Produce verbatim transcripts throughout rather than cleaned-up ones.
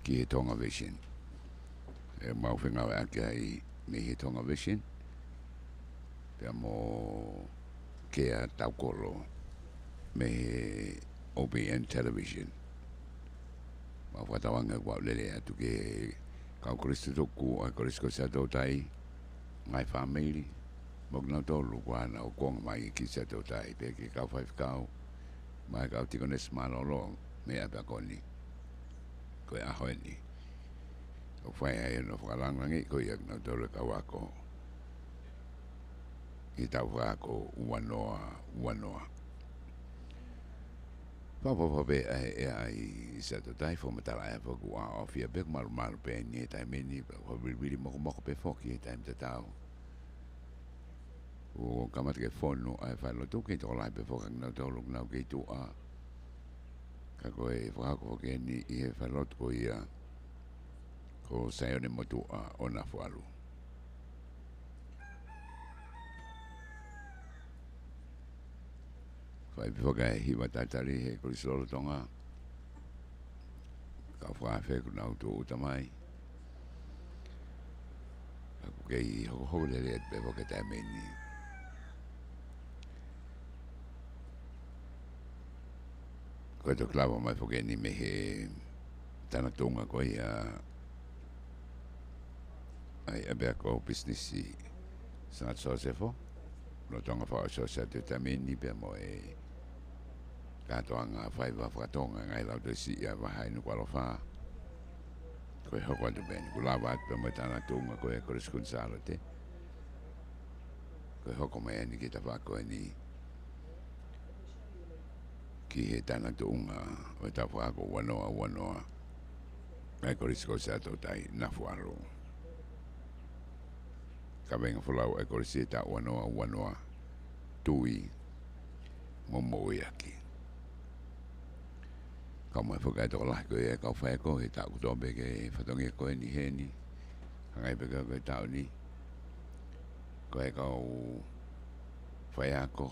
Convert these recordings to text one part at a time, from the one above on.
ki he Tonga Vision. ʻE mau fengāueʻaki ai mei he Tonga Vision, pea mo Kea Taukolo mei he O B N Television. Mau fakatauange ʻoku ou lele atu ki he kau kolisi tutuku ʻa e Kolisi ko Siaʻatoutai, ngaahi fāmili, mo kinautolu kuo nau kuonga mai ki Siaʻatoutai, pea ki he kau faifekau, mo e kau tikonesi mālōlō mei ʻapiako ni. Ko e ʻaho ni ʻoku fai ai hono fakalāngilangiʻi ko ia kinautolu e kau ako ʻi he taʻu fakaako ua noa ua noa. Fakaʻofoʻofa pē ʻa e ʻea ʻi Siaʻatoutai, fakamatala ʻa e foʻi kuaʻa ʻo fie pē ʻoku malumalu pē eni he taimi ni, pea ʻoku vilivili mokomoko pē foki he taimi tatau. ʻOku kamata ke fonu ʻa e falelotu, kei tokolahi pē foki kinautolu ʻoku nau kei tuʻa. Ka ko e fakaako foki eni ʻi he falelotu ko ia ko Saione Motuʻa ʻo Nafualu. Fai pē foki ʻa e hiva talitali he Kolisi lolotonga. Kau fakaafe kuo nau tuʻuta mai. Ka ʻoku kei hokohoko lelei atu pē foki he taimi ni. Ko e toki lava mai foki eni mei he tana tuʻunga ko ia ʻa e ʻapiako pisinisi Sangata Sosefo, lolotonga fakaʻosi atu he taimi ni pea mo e kātoanga faiva faka-Tonga ngaahi lautohi siʻi ʻa e Vahaʻa ʻi Nukuʻalofa. Ko e hoko atu pē eni, kuo lava atu pē mo e tana tuʻunga ko e Kolisi Kuini Sālote. Ko e hoko mai eni ki he tafaʻaki ko eni ki he tana tuʻunga ʻo e taʻu fakaako ua noa ua noa ʻa e Kolisi ko Siaʻatoutai Nafualu. Kaveinga folau ʻa e kolisi he taʻu ua noa ua noa: Tui mo Moʻuiʻaki. Kau mai foki ʻa e tokolahi ko ia e kau faiako he taʻu kotoa pē ki he fatongia ko eni heni, hangē pē ko e taʻu ni. Ko e kau faiako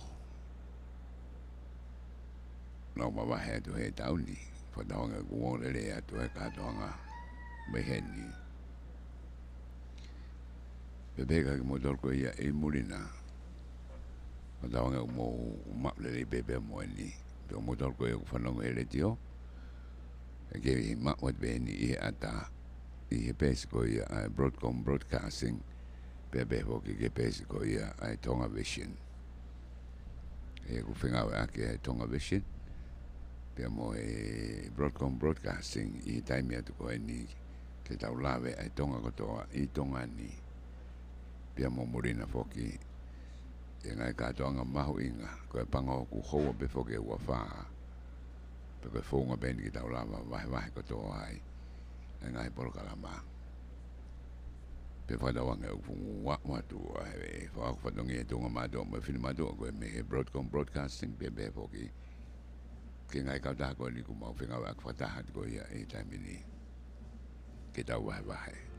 nau mavahe atu he taʻu ni, fakatauange kuo ongo lelei atu e kātoanga mei heni. Pea pehē kia kimoutolu ko ia ʻi muli na, fakatauange ʻoku mou maʻu lelei pē pea mo eni. Pea kimoutolu ko ia ʻoku fanongo he letiō, ʻe kei maʻu atu pē eni ʻi he ʻata, ʻi he peesi ko ia ʻa e Broadcom Broadcasting, pea pehē foki ki he peesi ko ia ʻa e Tonga Vision. ʻOku fengāueʻaki ʻa e Tonga Vision pea mo e Broadcom Broadcasting ʻi he taimi atu ko eni ke tau lave ʻa e Tonga kotoa ʻi Tonga ni, pea mo muli na foki, ʻi he ngaahi kātoanga mahuʻinga, ko e pango ʻoku houa pē foki ʻe ua fā. Pea ko e founga pē eni ke tau lava vahevahe kotoa ai ʻa e ngaahi polokalama. Pea fakatauange ʻoku fuʻu aʻu atu ʻa e fakaako fatongia ʻa e tuʻunga mātuʻa mo e finemātuʻa ko ē mei he Broadcom Broadcasting, pea pehē foki ki he ngaahi kautaha ko eni ʻoku mau fengāueʻaki fakataha atu ko ia ʻi he taimi ni ke tau vahevahe.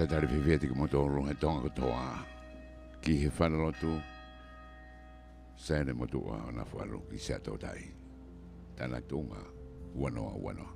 Talitali fiefia atu kimoutolu he Tonga kotoa ki he falelotu Saile Motuʻa ʻo Nafualu ki Siaʻatoutai. Tānaki tuʻunga ua noa ua noa.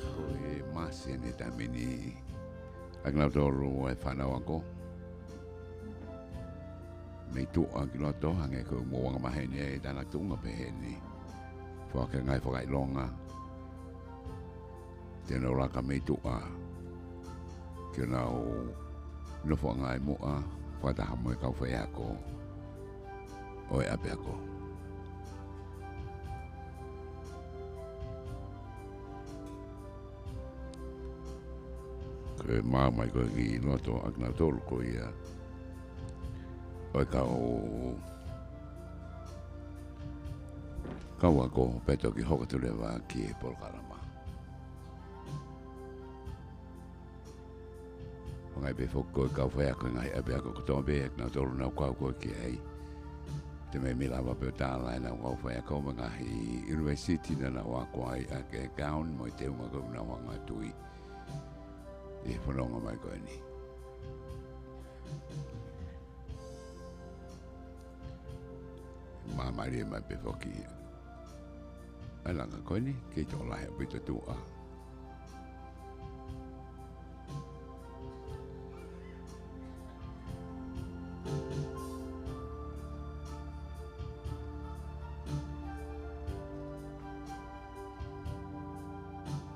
Ko e masi eni he taimi ni ʻa kinautolu e fānau ako mei tuʻa ki loto, hangē ko e moʻunga maheni ʻe tānaki tuʻunga pehē ni. Foaki e ngaahi fakaʻilonga te nau laka mei tuʻa ke nau nofoʻanga ʻi muʻa fakataha mo e kau faiako ʻo e ʻapiako. Ko e maama ko ē ki loto ʻa kinautolu ko ia ʻo e kau, kau ako pea toki hoko atu leva ki he polokalama. Hangē pē foki ko e kau faiako ʻi he ngaahi ʻapiako kotoa pē ʻa kinautolu naʻa ku kau ko ē ki ai. Te mei mei lava pē ʻo tala ʻenau kau faiako mo e ngaahi ʻunivēsiti naʻa nau ako ai ʻaki e gown mo e teunga ko ē ʻoku nau hanga atu ai ʻi he fononga mai ko eni. Māmālie mai pē foki ʻa e langa ko eni, kei tokolahi ʻaupito tuʻa.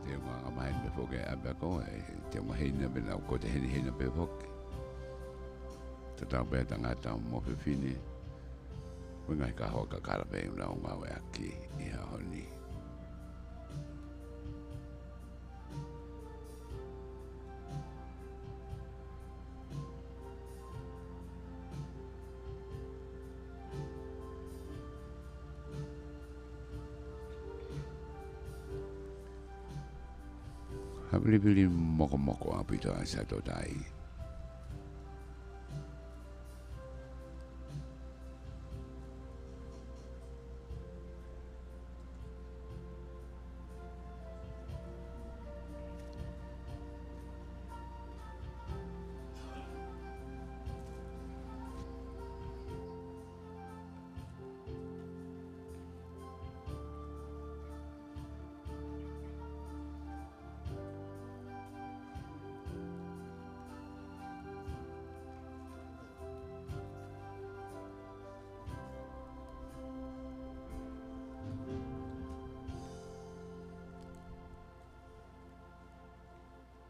Teunga anga maheni pē foki ʻa e ʻapiako, ʻe teunga hina pē nau ko te heni hina pē foki. Tatau pē tangata mo fefine, mo e ngaahi kahoa kakala pē ʻoku nau ngāueʻaki ʻi he ʻaho ni. Haʻavilivili mokomoko ʻaupito ʻa Siaʻatoutai.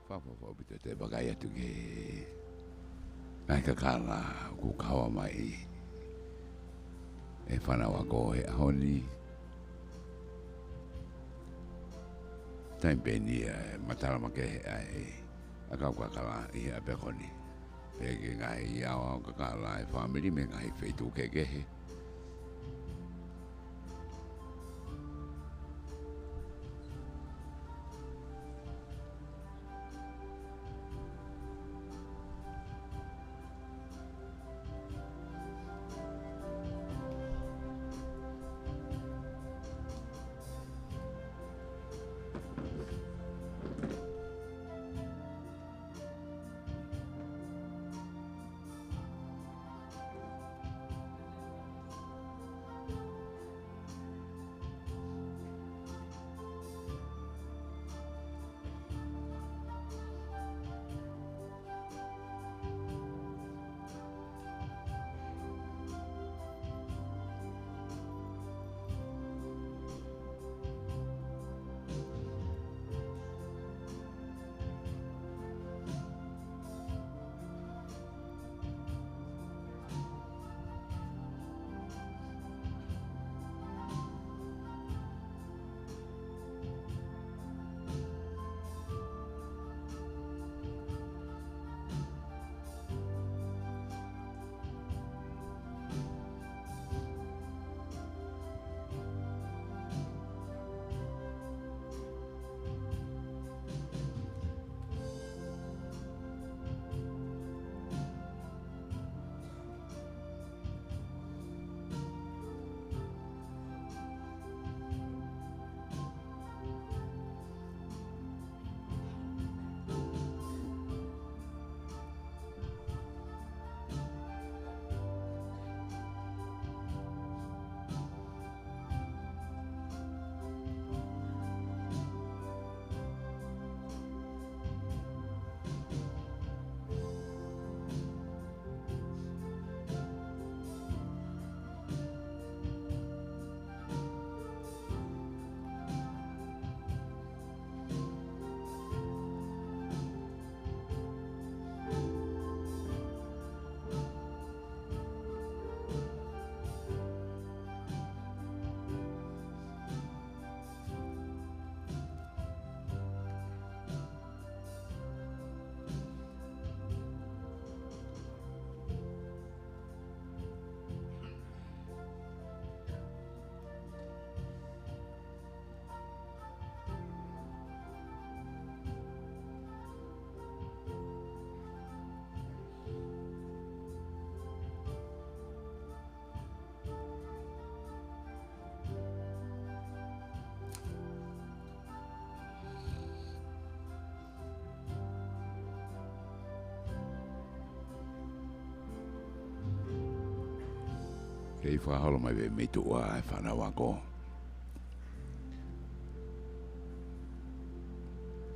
Fakaʻofoʻofa ʻaupito ʻete vakai atu ki he ngaahi kakala ʻoku kahoa mai ʻe he fānau ako he ʻaho ni. Taimi pē eni ʻe matala makehe ai ʻa e kau kakala ʻi he ʻapiako ni. Pea ki he ngaahi aoao kakala ʻa e fāmili mei he ngaahi feituʻu kehekehe. Kei fakaholo mai pē mei tuʻa e fānau ako.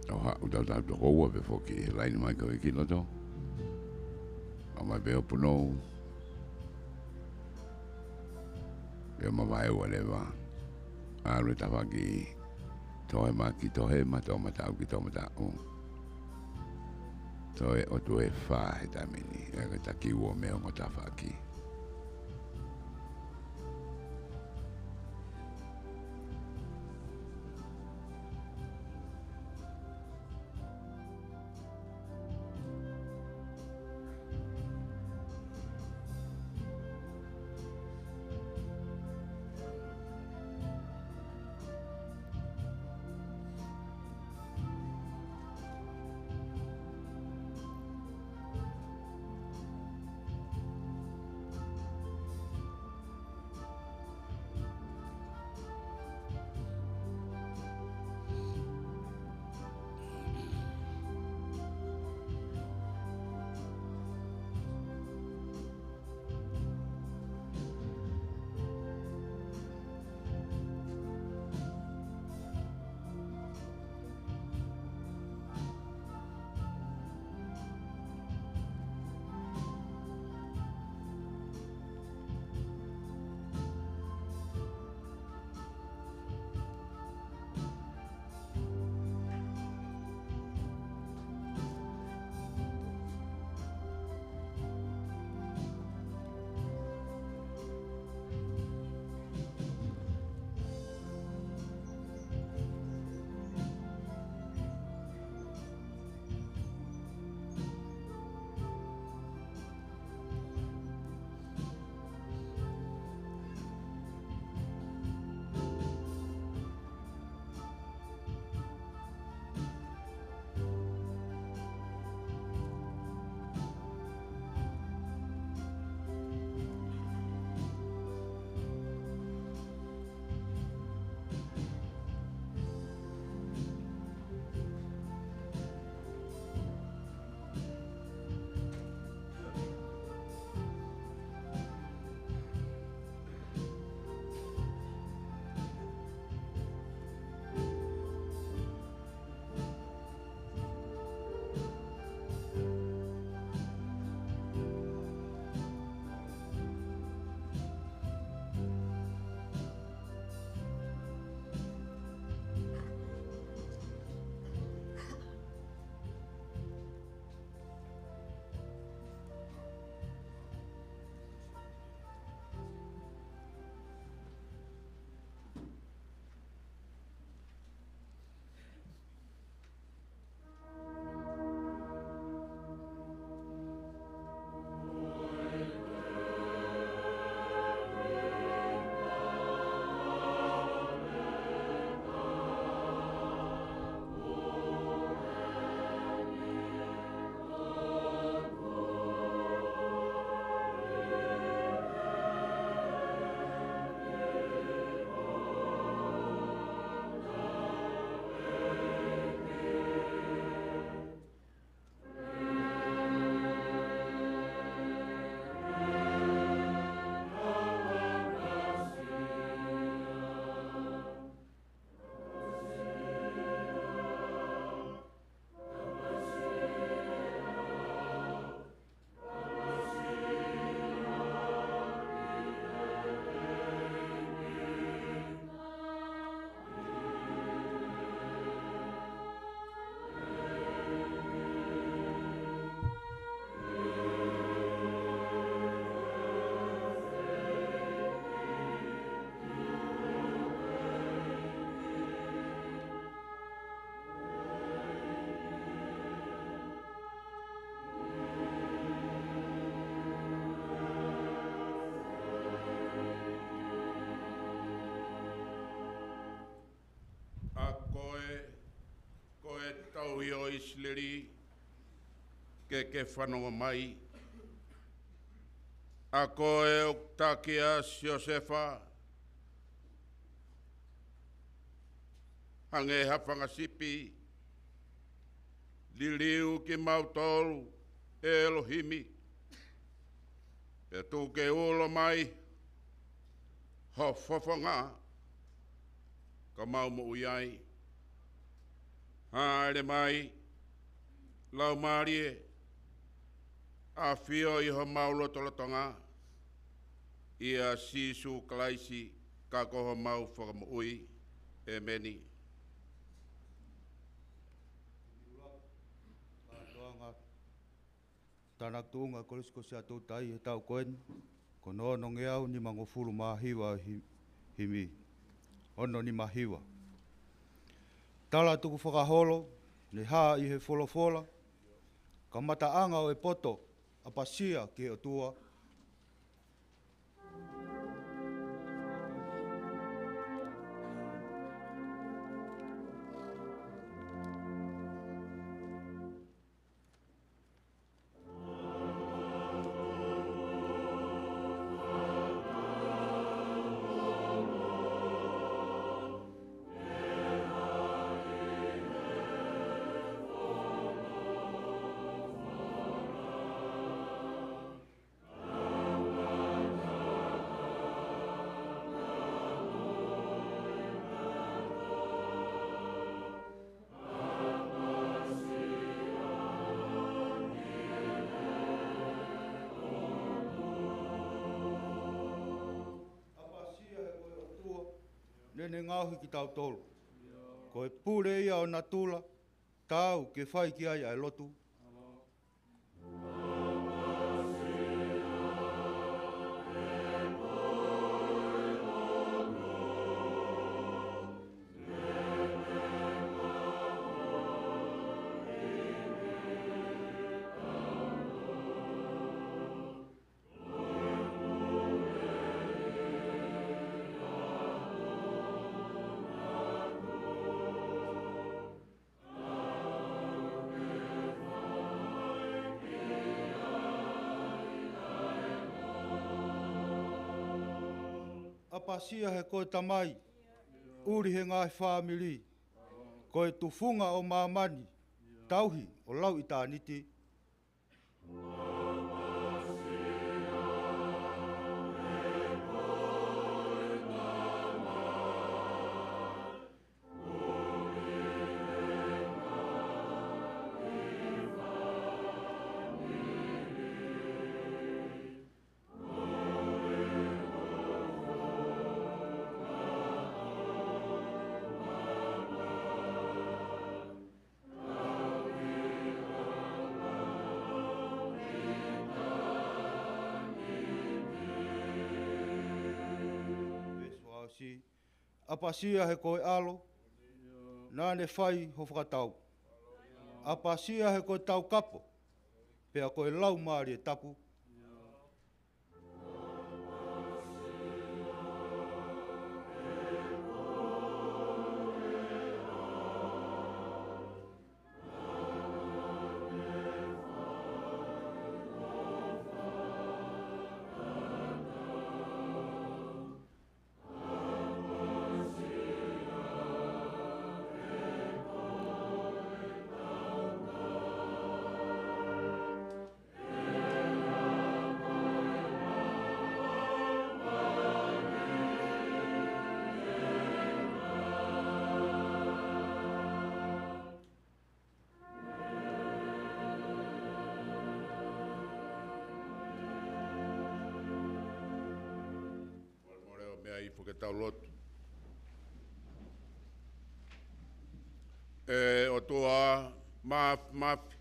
ʻOku haʻu tautau toko ua pē foki he laine mai ko ē ki loto. ʻOmai pē ʻo punou. Pea mavaeua leva. ʻAlu e tafaʻaki Tohema ki Tohema, Toʻomataʻu ki Toʻomataʻu. Toe ʻotu e fā he taimi ni, ʻa ia ko e taki ua mei he ongo tafaʻaki. ʻA koe, ko e Tauhi ʻo ʻIsileli, ke ke fanongo mai. ʻA koe ʻoku taki ʻa Siosefa, hangē ha fanga sipi, liliu kimautolu, ʻElohimi, pea tuku ke ulo mai ho fofonga, ka mau moʻui ai. Hāʻele mai, Laumālie, ʻafio ʻi homau lotolotonga, ʻia Sīsū Kalaisi, ka ko homau Fakamoʻui. ʻEmeni. Tānaki tuʻunga Kolisi ko Siaʻatoutai he taʻu ko eni, ko hono onongeau nimangofulu mā hiva hi-, himi. Ono nima hiva. Tala tukufakaholo, ne hā ʻi he folofola, kamataʻanga ʻo e poto, ʻapasia ki he ʻOtua. ʻApasia he ko e ʻOtua, ne ne ngaohi kitautolu. Ko e pule ia ʻo natula, taau ke fai ki ai ʻa e lotu. ʻApasia he ko e Tamai, ʻuli he ngaahi fāmili, ko e tufunga ʻo māmani, tauhi ʻo lau ʻitāniti. Veesi fakaʻosi. ʻApasia he ko e ʻAlo, naʻa ne fai ho fakatau. ʻApasia he ko e Taukapo, pea ko e Laumālie Tapu. Molemole ʻo meʻa hifo ke tau lotu. ʻE ʻOtua Māfimafi,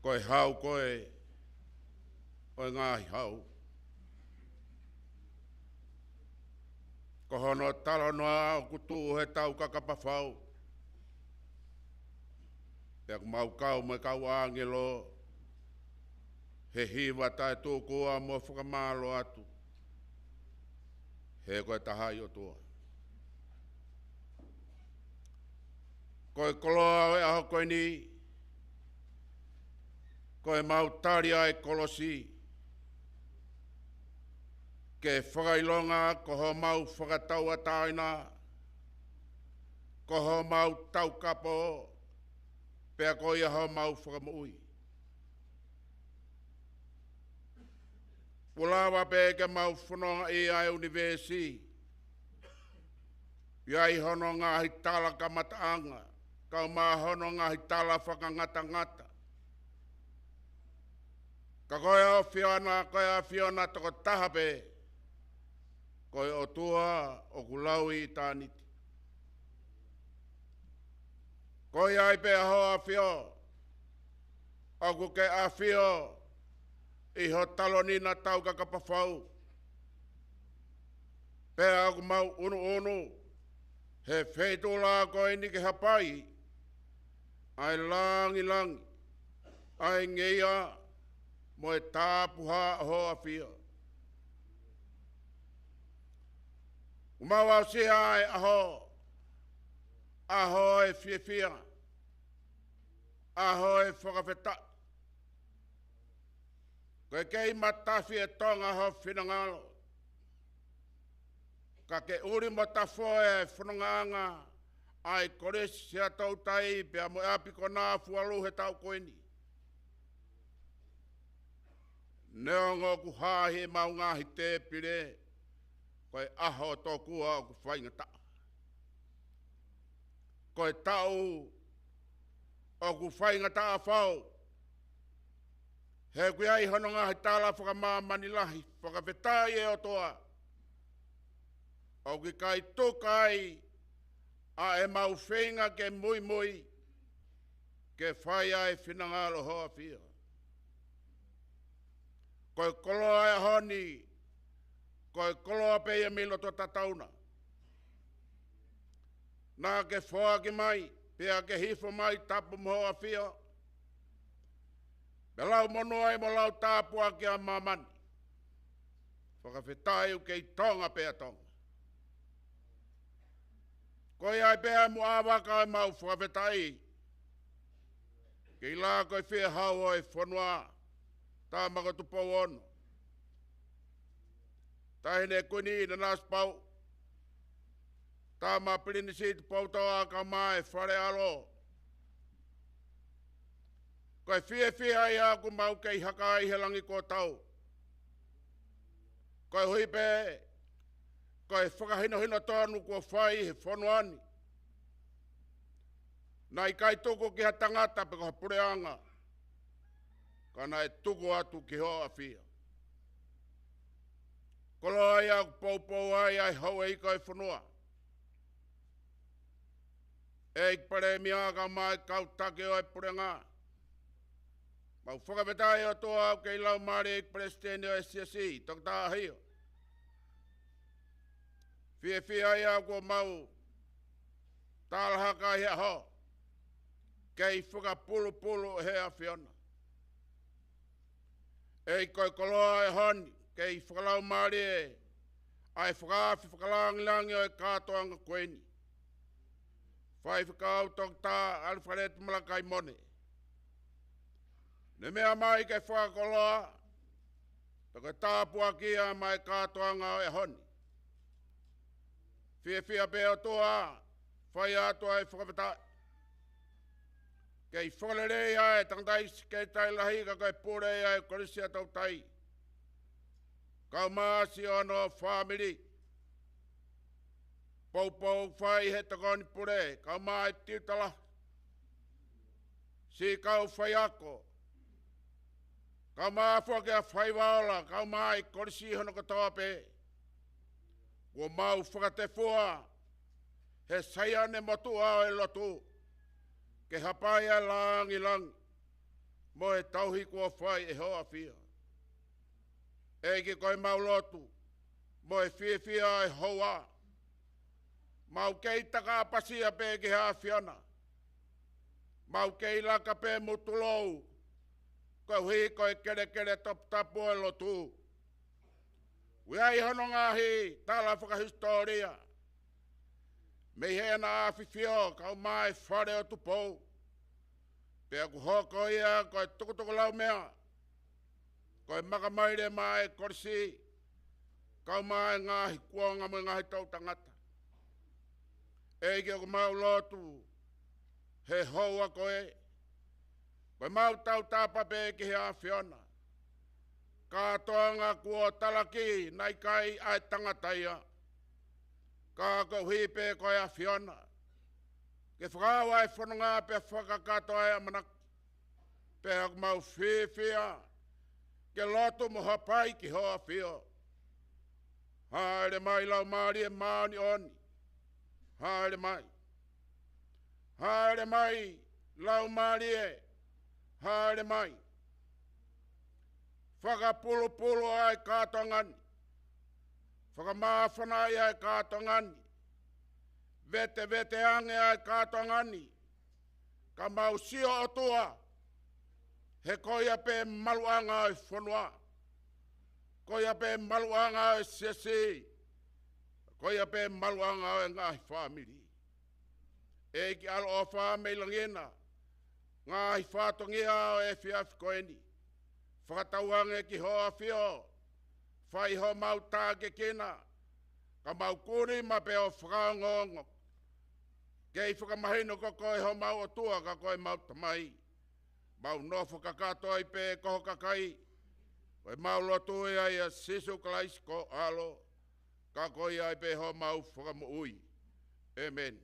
ko e Hau koe ʻo e ngaahi hau. Ko hono talanoa ʻoku tuʻu he tau kakapa fau. Pea ʻoku mau kau mo e kau ʻāngelo he hiva taʻetuku ʻa mo fakamālō atu. He ko e Tahaʻi ʻOtua. Ko e koloa ʻo e ʻaho ko eni, ko ʻemau tali ʻa e kolosi, ke fakaʻilonga ko homau fakatauʻatāina, ko homau taukapo, pea ko ia homau fakamoʻui. Kuo lava pē ke mau fononga ʻi he ʻunivēsi, ʻi ai hono ngaahi tala kamataʻanga, kae ʻumaʻā hono ngaahi tala fakangatangata. Ka ko e ʻAfiona, ko e ʻAfiona tokotaha pē, ko e ʻOtua ʻoku lau ʻitāniti. Ko ia ai pē ʻa hoʻo ʻafio, ʻoku ke ʻafio ʻi ho talonina taukakapa fau. Pea ʻoku mau ʻunuʻunu he feituʻu lahi ko eni ke hapai ʻa e langilangi, ʻa e ngeia mo e tāpuhā ʻo hoʻo ʻafio. ʻOku mau aʻusia ʻa e ʻaho, ʻaho e fiefia, ʻaho e fakafetaʻi. Ko e kei matafi ʻe Tonga ho finangalo, ka ke ʻuli mo tafoe e fonongaʻanga ʻa e Kolisi ʻa Toutai pea mo e ʻapi konā fualu he taʻu ko eni. Neongo ʻoku hā ʻi heʻemau ngaahi tēpile, ko e ʻaho tokua ʻoku faingataʻa. Ko e taʻu ʻoku faingataʻa fau. He ʻoku ʻi ai hono ngaahi tala fakamāmani lahi, fakafetaʻi ʻe ʻOtua. ʻOku ʻikai tuku ai ʻa ʻemau feinga ke muimui, ke fai ʻa e finangalo hoʻo ʻafio. Ko e koloa ʻo e ʻaho ni, ko e koloa pē ia mei loto tatau na. Naʻa ke foaki mai, pea ke hifo mai tapu mo hoʻo ʻafio. Pea lau monū ai mo lau tāpuaki ʻa māmani. Fakafetaʻi ʻoku kei Tonga pē ʻa Tonga. Ko ia ai pē ʻa e muʻa vaka ʻemau fakafetaʻi. Kei la ko e fie hau ʻo e fonua, Tama ko Tupou Ono. Taʻahine Kuini Nanasipauʻu, Tama Pilinisi Tupoutoʻa kae ʻumaʻā e Fale ʻAlo. Ko e fiefia ia ʻoku mau kei haka ai he langi kuo tau. Koeʻuhi pē, ko e fakahinohino tonu kuo fai he fonua ni. Naʻe ʻikai tuku ki ha tangata pe ko ha puleʻanga. Ka naʻe tuku atu ki hoʻo ʻafio. Koloa ia ʻoku poupou ai ʻa e houʻeiki ʻo e fonua. ʻEiki Palēmia kae ʻumaʻā e kau taki ʻo e puleʻanga. Mau fakafetaʻi ʻOtua ʻoku kei laumālie ʻEiki Palesiteni ʻo e Siasi, Toketā ʻAhio. Fiefia ia kuo mau talahaka ʻi he ʻaho, kei fakapulupulu ʻe he ʻAfiona. ʻEiki ko e koloa ʻo e ʻaho ni, kei fakalaumālie ʻa e fakaafe fakalāngilangi ʻo e kātoanga ko eni. Faifekau Toketā ʻAlifeleti Malakai Mone. Ne meʻa mai ke fakakoloa, pea ko e tāpuaki ia maʻa e kātoanga ʻo e ʻaho ni. Fiefia pē ʻOtua, fai atu ʻa e fakafetaʻi. Kei fakalelei ʻa e tangataʻeiki sekelitali lahi ka ko e pule ia ʻo e Kolisi ʻa Toutai. Kae ʻumaʻā siʻono fāmili. Poupou fai he tokoni pule, kae ʻumaʻā e tiuta lahi. Siʻi kau faiako. Kae ʻumaʻā foki ʻa e faiva ola, kae ʻumaʻā e kolisi hono kotoa pē. Kuo mau fakatefua, he saiane motuʻa ʻo e lotu. Ke hapai ʻa e langilangi. Mo e tauhi kuo fai ʻe hoʻo ʻafio. ʻEiki ko e mau lotu. Mo e fiefia ʻa e houa. Mau kei takaʻapasia pē ki he ʻAfiona. Mau kei laka pē mo tulou. Koeʻuhi ko e kelekele toputapu ʻo e lotu. ʻOku ʻi ai hono ngaahi tala fakahisitōlia. Mei heʻena ʻafifio kae ʻumaʻā e Fale ʻo Tupou. Pea ʻoku hoko ia ko e tukutukulaumea. Ko e makamaile maʻa e kolisi. Kae ʻumaʻā e ngaahi kuonga mo e ngaahi toʻutangata. ʻEiki ʻoku mau lotu. He houa ko ē. Ko e mau tautapa pē ki he ʻAfiona. Kātoanga kuo talaki naʻe ʻikai ʻa e tangata ia, ka koeʻuhi pē ko e ʻAfiona, ke fakaava e fononga pea fakakakato ʻa e ʻamanaki. Pea ʻoku mau fiefia ke lotu mo hapai ki hoʻo ʻAfio. Hāʻele mai Laumālie Māʻoniʻoni. Hāʻele mai. Hāʻele mai Laumālie. Hāʻele mai. Fakapulupulu ʻa e kātoanga ni. Fakamāfanaʻi ʻa e kātoanga ni. Vetevete ange ʻa e kātoanga ni. Ka mau sio ʻOtua, he ko ia pē maluʻanga ʻo e fonua. Ko ia pē maluʻanga ʻo e siasi. Ko ia pē maluʻanga ʻo e ngaahi fāmili. ʻEiki ʻaloʻofa mei langi na, ngaahi fatongia ʻo e efiafi ko eni. Fakatauange ki hoʻo ʻAfio, fai homau tākiekina, ka mau kuni maʻu pē ʻo fakaongoongo. Kei fakamahino ko koe homau ʻOtua ka ko e mau Tamai. Mau nofo kakato ai pē ko ho kakai. Ko e mau lotu ia ʻia Sīsū Kalaisi ko ho ʻAlo. Ka ko ia ai pē homau Fakamoʻui. ʻĒmeni.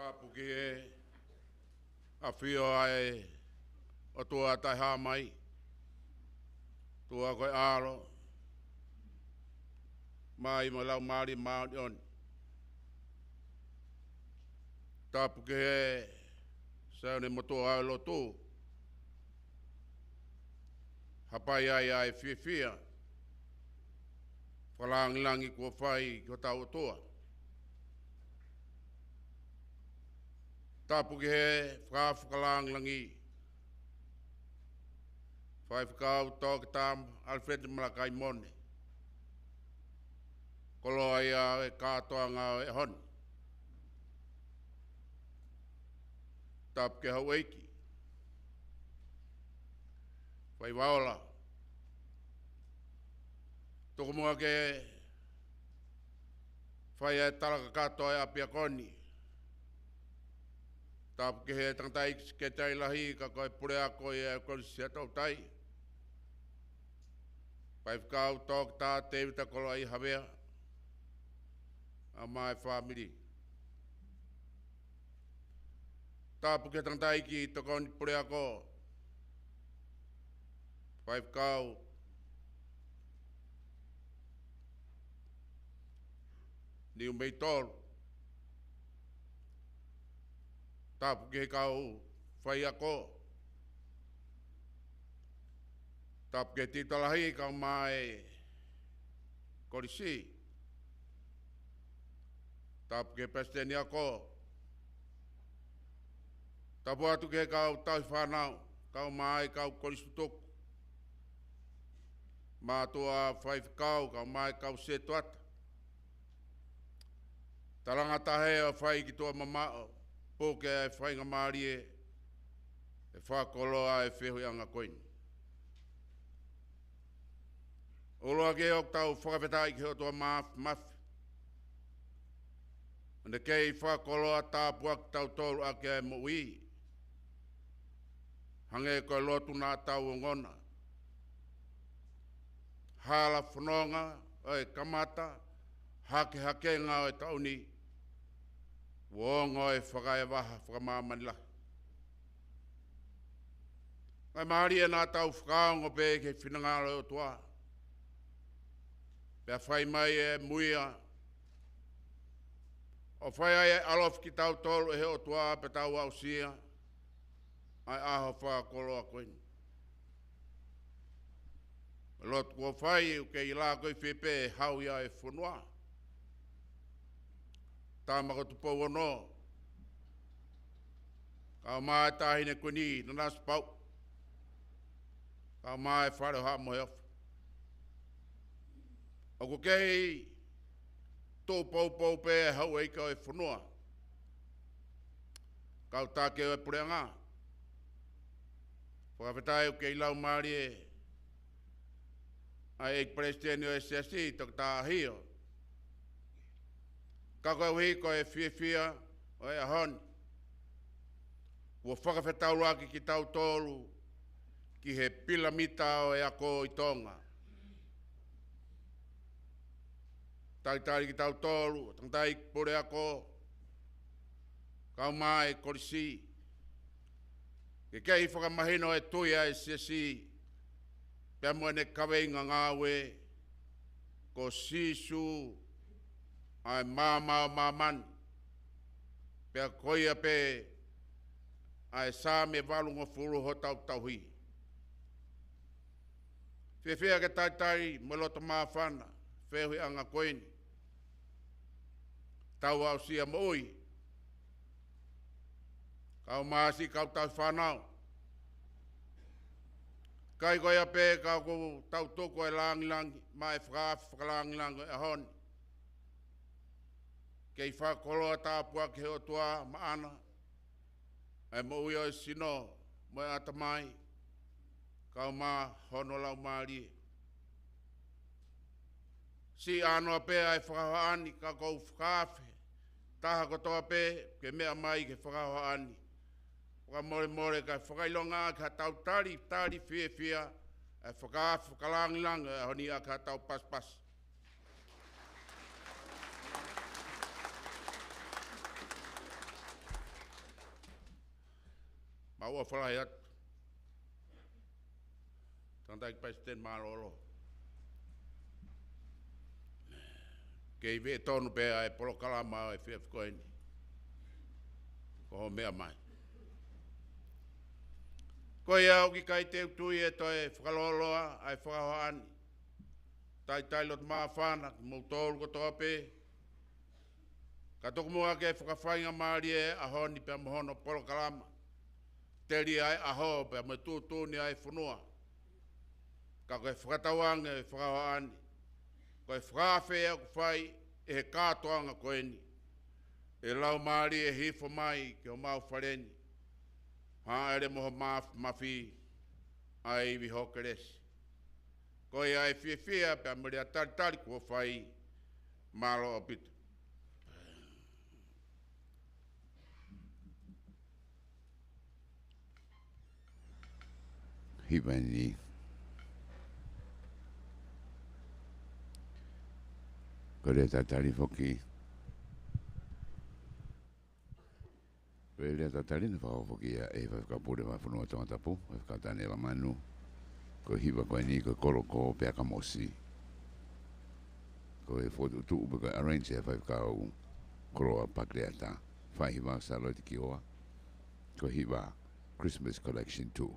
Tapu ki he ʻAfio ʻa e ʻOtua Taʻehāmai, ʻOtua ko e ʻAlo, Tamai mo e Laumālie Māʻoniʻoni. Tapu ki he Sione Motuʻa ʻo e Lotu, hapai ai ʻa e fiefia, fakalāngilangi kuo fai ki hotau ʻOtua. Tapu ki he Fakafakalangilangi, Faifekau Toketā Alfred Malakai Mone, koloa ia e kātoanga ʻo e ʻaho ni. Tapu ki he houʻeiki, Faiva Ola, tuku muʻa ke fai e tala kakato ʻa e ʻapiako ni. Tapu ki he tangataʻeiki sekelitali lahi ka ko e puleako ia ʻo e Kolisi ʻa Toutai, Faifekau Toketā Tēvita Koloaʻia Havea, pea mo e fāmili. Tapu ki he tangataʻeiki tokoni puleako, Faifekau Niumeitolu. Tapu ki he kau faiako. Tapu ki he tiuta lahi kae ʻumaʻā e kolisi. Tapu ki he palesiteni ako. Tapu atu ki he kau tauhi fānau, kae ʻumaʻā e kau kolisi tutuku, mātuʻa faifekau, kae ʻumaʻā e kau setuata. Talangataʻa ʻo fai ki tuʻa mamaʻo, puke e faingamālie, ʻe fakakoloa e feohiʻanga ko eni. ʻUluaki ʻoku tau fakafetaʻi ki he ʻOtua Māfimafi, ʻo ne kei fakakoloa tāpuaki kitautolu ʻaki e moʻui, hangē ko e lotu naʻa tau ongona. Hala fononga ʻo e kamata hakehakenga ʻo e taʻu ni, ʻoku ongo e fakaevaha fakamāmani lahi. Kae mālie naʻa tau fakaongo pē ki he finangalo ʻo e ʻOtua, pea fai mai e muia, ʻo fai ai e ʻalofi kitautolu ʻe he ʻOtua pea tau aʻusia ʻa e ʻaho fakakoloa ko eni. Lotu kuo fai, ʻoku kei lākoifie pē hau ia e fonua. Tama ko Tupou Ono, kae ʻumaʻā e Taʻahine Kuini Nanasipauʻu, kae ʻumaʻā e Fale ʻo Haʻa Moheofo. ʻOku kei tuʻu poupou pē e houʻeiki ʻo e fonua, kau taki ʻo e puleʻanga. Fakafetaʻi ʻoku kei laumālie ʻa e ʻEiki Palesiteni ʻo e Siasi, Toketā ʻAhio. Ka koeʻuhi ko e fiefia ʻo e ʻaho ni, kuo fakafetaulaki kitautolu ki he pilamita ʻo e ako ʻi Tonga. Talitali kitautolu, tangataʻeiki puleako, kae ʻumaʻā e kolisi, ke kei fakamahino e tui ʻa e Siasi, pea mo ʻene kaveinga ngāue, ko Sīsū ʻa e maama ʻo māmani, pea ko ia pē ʻa e Saame valungofulu hotau tauhi. Fiefia ke talitali mo e loto māfana e feohiʻanga ko eni. Tau aʻusia moʻui, kae ʻumaʻā siʻi kau tauhi fānau. Kae ko ia pē ka ʻoku tau tuku e langilangi, maʻu e fakaafe fakalangilangi ʻo e ʻaho ni. Kei fakakoloa tāpuaki ʻe he ʻOtua maʻana ʻa e moʻui ʻo e sino mo e ʻatamai, kae ʻumaʻā hono laumālie. Siʻi ʻānoa pē ʻa e fakahohaʻa ni, ka ʻoku ou fakaafe taha kotoa pē ke meʻa mai ki he fakahohaʻa ni, fakamolemole kae fakaʻilongaʻaki haʻatau talitali fiefia ʻa e fakaafe fakalangilangi ʻo e ʻaho ni ʻaki haʻatau pasipasi. Mau ʻofa lahi atu, Tangataʻeiki Palesiteni Mālōlō. Kei veʻe tonu pē ʻa e polokalama ʻo e efiafi ko eni, ko hoʻo meʻa mai. Ko ia ʻoku ʻikai te u tui ʻe toe fakalōloa ʻa e fakahohaʻa ni. Talitali loto māfana kimoutolu kotoa pē, Ka tuku muʻa ke fakafaingamālie ʻa e ʻaho ni pea mo hono polokalama. Teli ʻa e ʻaho pea mo e tuʻutuʻuni ʻa e fonua. Ka ko e fakatauange ʻo e fakahoʻatā ni, ko e fakaafe ʻoku fai ʻe he kātoanga ko eni, ʻe Laumālie Hihifo mai ki homau fale ni. Hāʻele mo ho māf-, māfi ʻa e ivi ho kelesi. Ko ia ʻa e fiefia pea mo e lea talitali kuo fai. Mālō ʻaupito. Hiva eni. Ko e lea talitali foki. Ko e lea talitali naʻe fakafoki ia ʻe he Faifekau Pule mei he fonua Tongatapu, Faifekau Taniela Manu. Ko e hiva ko eni, ko e Kolo ko Peakamoʻosi. Ko e fokotuʻutuʻu pe ko e arrange ʻe he Faifekau Koloa Pakleata. Fai hiva Sālote Kioa. Ko e hiva Christmas Collection two.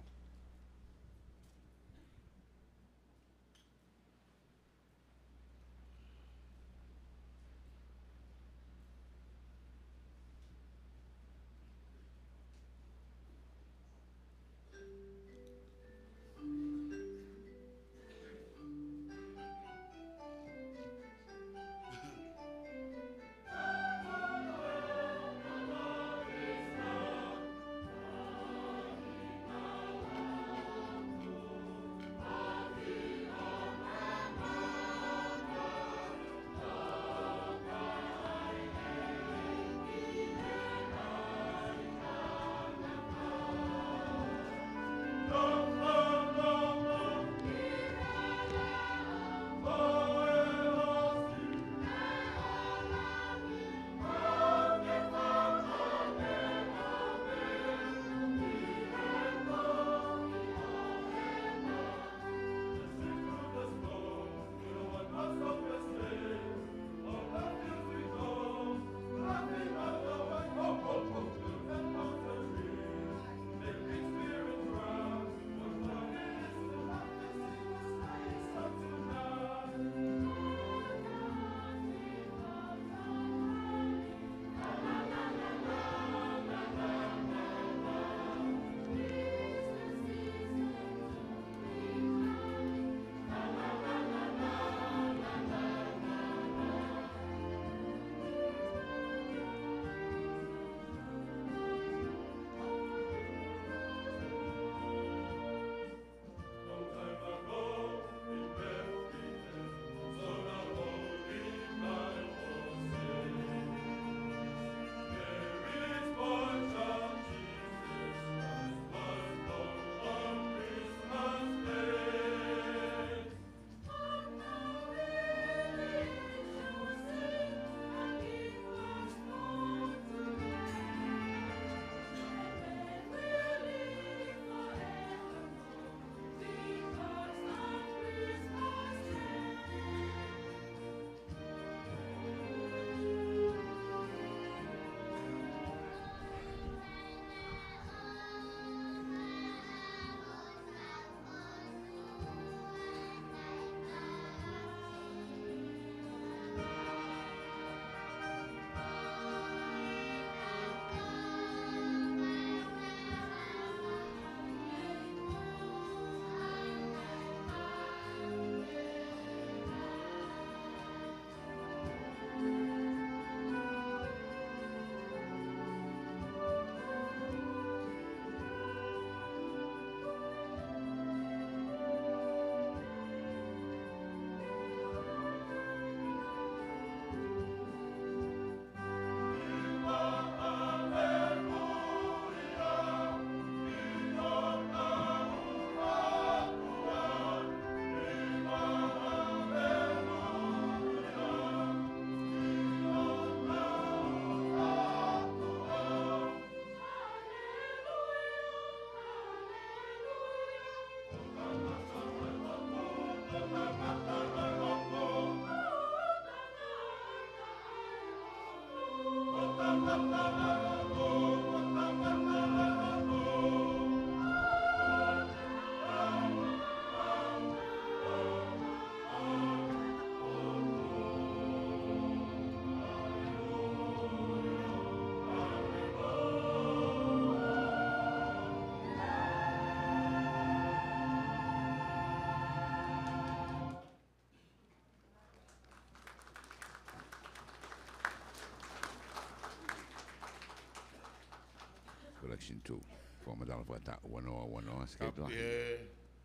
Section two. Fakamatala fakataha ua noa ua noa, Tāpuaki ʻe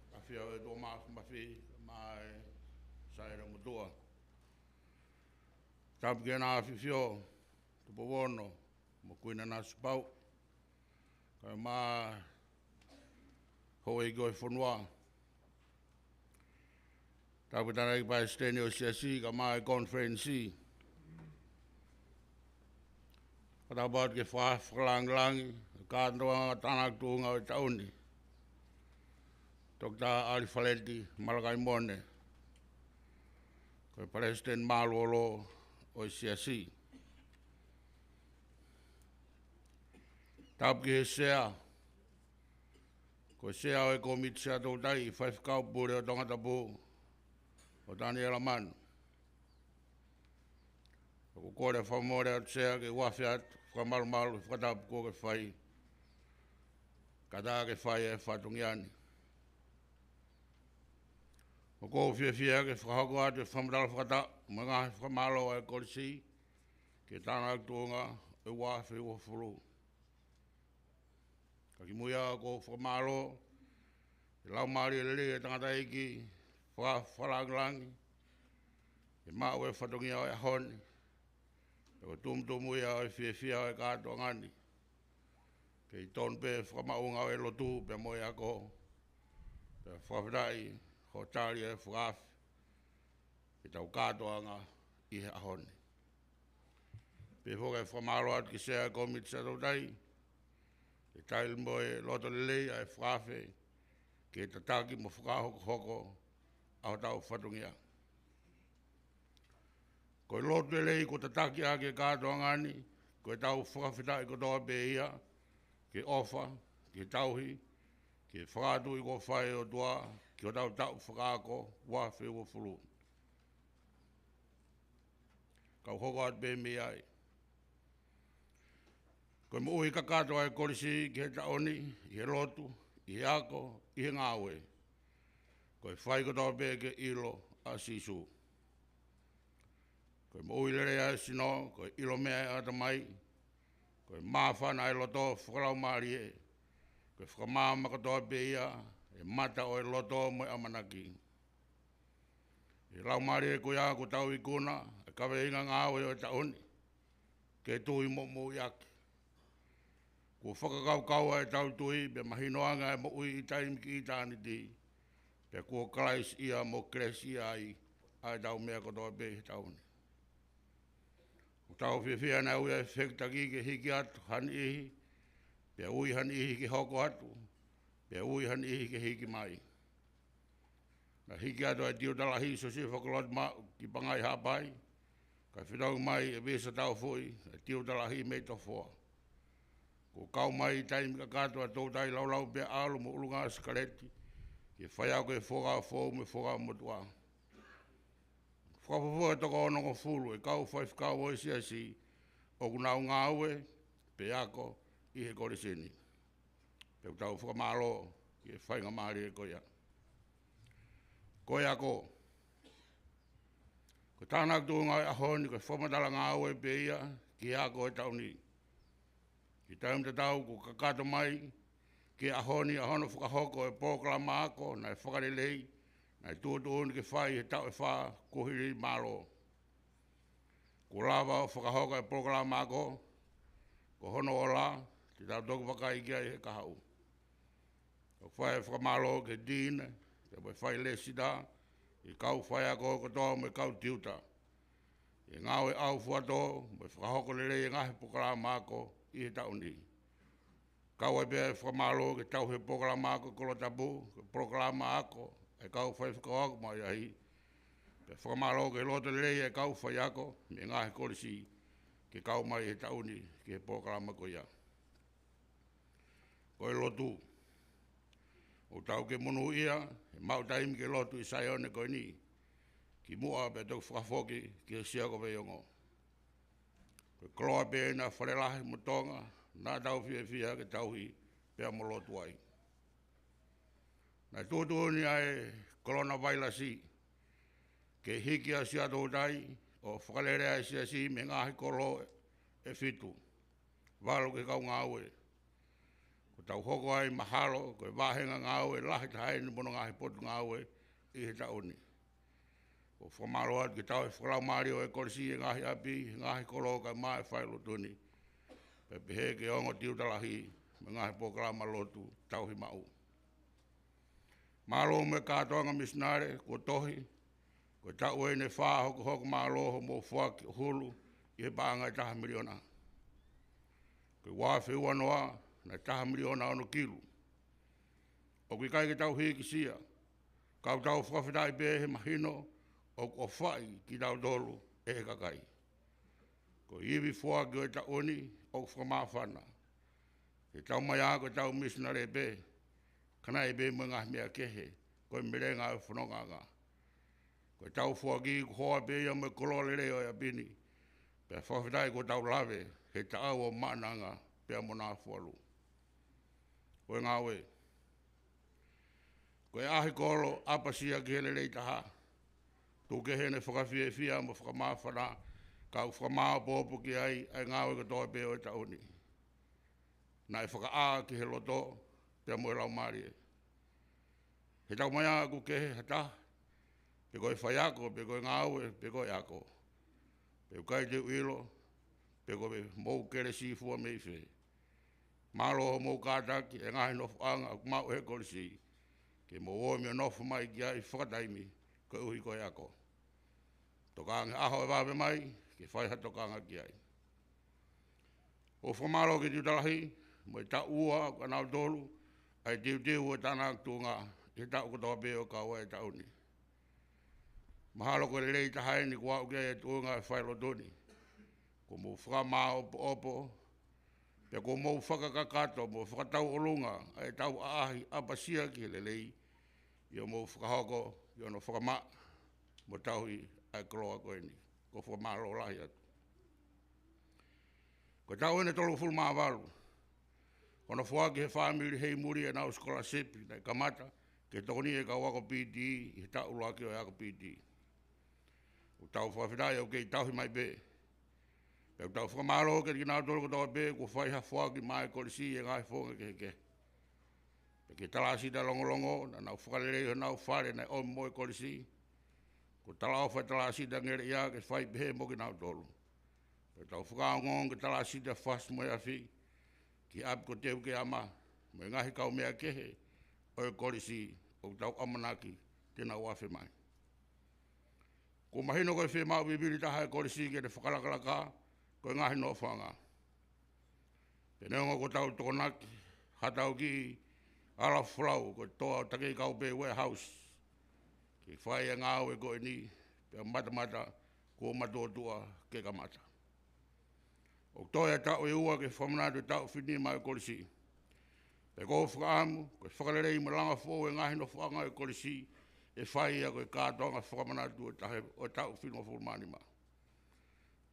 ʻAfio ʻa e ʻOtua Māfimafi, Tamai, Saila Motuʻa. Tāpuaki ʻa e ʻAfifio, Tupou Ono, mo Kuini Nanasipauʻu. Kae ʻumaʻā houʻeiki ʻo e fonua. Tāpuaki ʻa e Palesiteni ʻo e Siasi, kae ʻumaʻā e konifelenisi. Fakatapu atu ki he fa-, fakalāngilangi, kātoanga tānaki tuʻunga ʻo e taʻu ni. Toketā ʻAlifaleti Malakaimone, ko e Palesiteni Mālōlō ʻo e Siasi. Tapu ki he Sea, ko e Sea ʻo e Kōmiti Sea Toutai, Faifekau Pule ʻo Tongatapu, ko Taniela Manu. ʻOku ou kole fakamolemole atu Sea ke u afe atu fakamalumalu he fakatapu kuo ke fai. Kātaki ke fai e fatongia ni. ʻOku ou fiefia ke fakahoko atu e fakamatala fakataha mo e ngaahi fakamālō ʻa e Kolisi ki he tānaki tuʻunga ʻo e ua afe uofulu. Ka kimuʻa ʻoku ou fakamālō he laumālie lelei ʻa e tangataʻeiki faka-, fakalāngilangi, ʻi he maʻu e fatongia ʻo e ʻaho ni, pea ko e tumutumu ia ʻo e fiefia ʻo e kātoanga ni. Kei tonu pē fakamaʻunga ʻo e lotu pea mo e ako, pea fakafetaʻi hoʻo tali e fakaafe ki heʻetau kātoanga ʻi he ʻaho ni. Pehē foki e fakamālō atu ki he Sea ʻo e Kōmiti Sea Toutai, he tali mo e loto lelei ʻa e fakaafe ke tataki mo fakahokohoko ʻa hotau fatongia. Ko e lotu lelei kuo tataki ʻaki e kātoanga ni, ko ʻetau fakafetaʻi kotoa pē ia, ki he ʻofa, ki he tauhi, ki he fakaʻatuʻi kuo fai ʻe he ʻOtua ki hotau taʻu fakaako ua afe uofulu. Kau hoko atu pē mei ai. Ko e moʻui kakato ʻa e Kolisi ki he taʻu ni, ʻi he lotu, ʻi he ako, ʻi he ngāue, ko e fai kotoa pē ke ʻilo ʻa Sīsū. Ko e moʻui lelei ʻa e sino, ko e ʻilo meʻa ʻa e ʻatamai, ko e māfana ʻa e loto fakalaumālie, ko e fakamaama kotoa pē ia ʻe he mata ʻo e loto mo e ʻamanaki. ʻI he laumālie ko ia kuo tau ikuna e kaveinga ngāue ʻo e taʻu ni, ke tui mo moʻui ʻaki. Kuo fakakaukau ʻa ʻetau tui, pea mahino ange ʻa e moʻui ʻi taimi ki ʻitāniti, pea kuo Kalaisi ia mo kelesi ia ai ʻa ʻetau meʻa kotoa pē he taʻu ni. ʻOku tau fiefia naʻe ui ʻa e fehikitaki ke hiki atu ha niʻihi, pea ui ha niʻihi ke hoko atu, pea ui ha niʻihi ke hiki mai. Naʻe hiki atu ʻa e Tiuta Lahi Siosifa Kolotimaʻu ki Pangai Haʻapai, kae fetongi mai ʻe Visa Taufuʻi ʻa e Tiuta Lahi mei Tofoa. Kuo kau mai ʻi taimi kakato ʻa Toutai Laulau pea ʻAlu mo ʻUlungāue Sikaleti ki he faiako ʻo e Fuakava Foʻou mo e Fuakava Motuʻa. Fakafuofua ʻe toko onongofulu e kau faifekau ʻo e Siasi ʻoku nau ngāue pe ako ʻi he Kolisi ni. Pea ʻoku tau fakamālō ki he faingamālie ko ia. Ko e ako. Ko e tānaki tuʻunga ʻo e ʻaho ni ko e fakamatala ngāue pē ia ki he ako ʻo e taʻu ni. ʻI he taimi tatau kuo kakato mai ki he ʻaho ni ʻa hono fakahoko e polokalama ako naʻe fakalelei, naʻe tuʻutuʻuni ke fai he taʻu ʻe fā kuo hili, mālō. Kuo lava ʻo fakahoko e polokalama ako, ko hono ola te tau toki vakai ki ai he kahaʻu. ʻOku fai e fakamālō ki he Tīne, pea mo e Failesitā, ʻi he kau faiako kotoa mo e kau tiuta, ʻi he ngāue ʻaufuatō mo e fakahoko lelei e ngaahi polokalama ako ʻi he taʻu ni. Kau ai pē e fakamālō ki he tauhi e polokalama ako Kolo Tapu, ko e polokalama ako ʻa e kau faifekau ako mo e ahi. Pea fakamālō ki he loto lelei ʻa e kau faiako mei he ngaahi kolisi ke kau mai he taʻu ni ki he polokalama ko ia. Ko e lotu. ʻOku tau kei monūʻia he maʻu taimi ke lotu ʻi Saione ko eni, kimuʻa pea toki fakafoki ki he Sia ko Veiongo. Ko e koloa pē ʻena Fale Lahi mo Tonga naʻa tau fiefia ke tauhi pea mo lotu ai. Naʻe tuʻutuʻuni ʻa e kolona vailasi ke hiki ʻa Siaʻatoutai ʻo fakalele ʻa e Siasi mei he ngaahi kolo ʻe fitu, valu ki he kau ngāue. ʻo tau hoko ai mahalo ko e vāhenga ngāue lahi taha ʻeni mo hono ngaahi potungāue ʻi he taʻu ni. ʻOku fakamālō atu ki he tauhi fakalaumālie ʻo e kolisi, e ngaahi ʻapi, e ngaahi kolo kae ʻumaʻā e falelotu ni, pea pehē ki he ongo tiuta lahi mo e ngaahi polokalama lotu tauhi maʻu. Mālō mo e kātoanga misinale kuo tohi, ko e taʻu ʻeni ʻe fā hokohoko mālō hoʻomou foaki ʻo hulu ʻi he paʻanga ʻe taha miliona. Ko e ua afe ua noa, naʻe taha miliona ono kilu. ʻOku ʻikai ke tau hīkisia, ka ʻoku tau fakafetaʻi pē he mahino ʻoku ʻofaʻi kitautolu ʻe he kakai. Ko e ivi foaki ʻo e taʻu ni ʻoku fakamāfana. Ke tau mai ā ko e tau misinale pē, ka naʻe ʻi ai pē mo e ngaahi meʻa kehe, ko e melenga ʻo e fonongaʻanga. Ko e tau foaki kuo hoa pē ia mo e koloa lelei ʻo e ʻapi ni, pea fakafetaʻi kuo tau lave he taʻau ʻo Maʻananga pea mo Nafualu. Ko e ngāue, ko e ʻahi kolo ʻapasia ki he lelei taha. Tuku kehe ʻene fakafiefia mo fakamāfana, ka ʻoku fakamāopoopo ki ai ʻa e ngāue kotoa pē ʻo e taʻu ni. Naʻe fakaʻā ki he loto pea mo e laumālie. He tau mai ā ʻoku kehe ha taha, pe ko e faiako, pe ko e ngāue, pe ko e ako, pe ʻoku ʻikai te u ʻilo pe ko e mou kelesi fua mei fē. Mālō hoʻomou kātaki e ngaahi nofoʻanga ʻoku maʻu ʻe he kolisi, ke mou omi ʻo nofo mai ki ai fakataimi koeʻuhi ko e ako. Tokanga he ʻaho ʻe vave mai ke fai ha tokanga ki ai. ʻOku fakamālō ki he tiuta lahi mo e taʻu ua ʻa kinautolu, ʻa e teuteu ʻo e tānaki tuʻunga ʻi he taʻu kotoa pē ʻo kau ai e taʻu ni. Mahalo ko e lelei taha ʻeni kuo aʻu ki ai e tuʻunga ʻo e falelotu ni. Kuo mou fakamāopoopo, pea kuo mou fakakakato mo fakatauʻolunga ʻa e tau ʻaʻahi ʻapasia ki he lelei, ʻi hoʻomou fakahoko ʻi hono fakamaʻa mo tauhi ʻa e koloa ko eni. Ko e fakamālō lahi atu. Ko e taʻu ʻeni ʻe tolungofulu mā valu, ko hono foaki ʻe he fāmili Heimuli ʻenau sikolasipi naʻe kamata ke tokoni ʻe he kau ako P T ʻi he taʻu ʻuluaki ʻo e ako P T. ʻOku tau fakafetaʻi ʻoku kei tauhi mai pē. Pea ʻoku tau fakamālō kiate kinautolu kotoa pē kuo fai ha foaki maʻa e kolisi ʻi he ngaahi founga kehekehe. Pea ki he talāsita Longolongo naʻa nau fakalelei honau fale naʻe ʻomi mo e kolisi, ko e talaʻofa e talāsita Ngeleʻia ke fai pehē mo kinautolu. Pea ʻoku tau fakaongoongo ki he talāsita Fasi mo e Afi, ki he ʻapi ko Teukeama, mo e ngaahi kaumeʻa kehe ʻo e kolisi ʻoku tau ʻamanaki te nau afe mai. Kuo mahino ko e fiemaʻu vivili taha ʻa e kolisi ke ne fakalakalaka ko e ngaahi nofoʻanga. Pea neongo ko ʻetau tokonaki ha tau kiʻi ala folau ko e toa ʻo Takeikaupe Warehouse ke fai ʻa e ngāue ko eni, pea matamata kuo matuʻotuʻa ke kamata. ʻOku toe ʻa e taʻu ʻe ua ke fakamanatu e taʻu fitu nima ʻo e kolisi. Pea ko e fakaʻamu, ko e fakalelei mo e langa foʻou e ngaahi nofoʻanga ʻo e kolisi, ʻe fai ia ko e kātoanga fakamanatu ʻo e taʻu fitungofulu mā nima.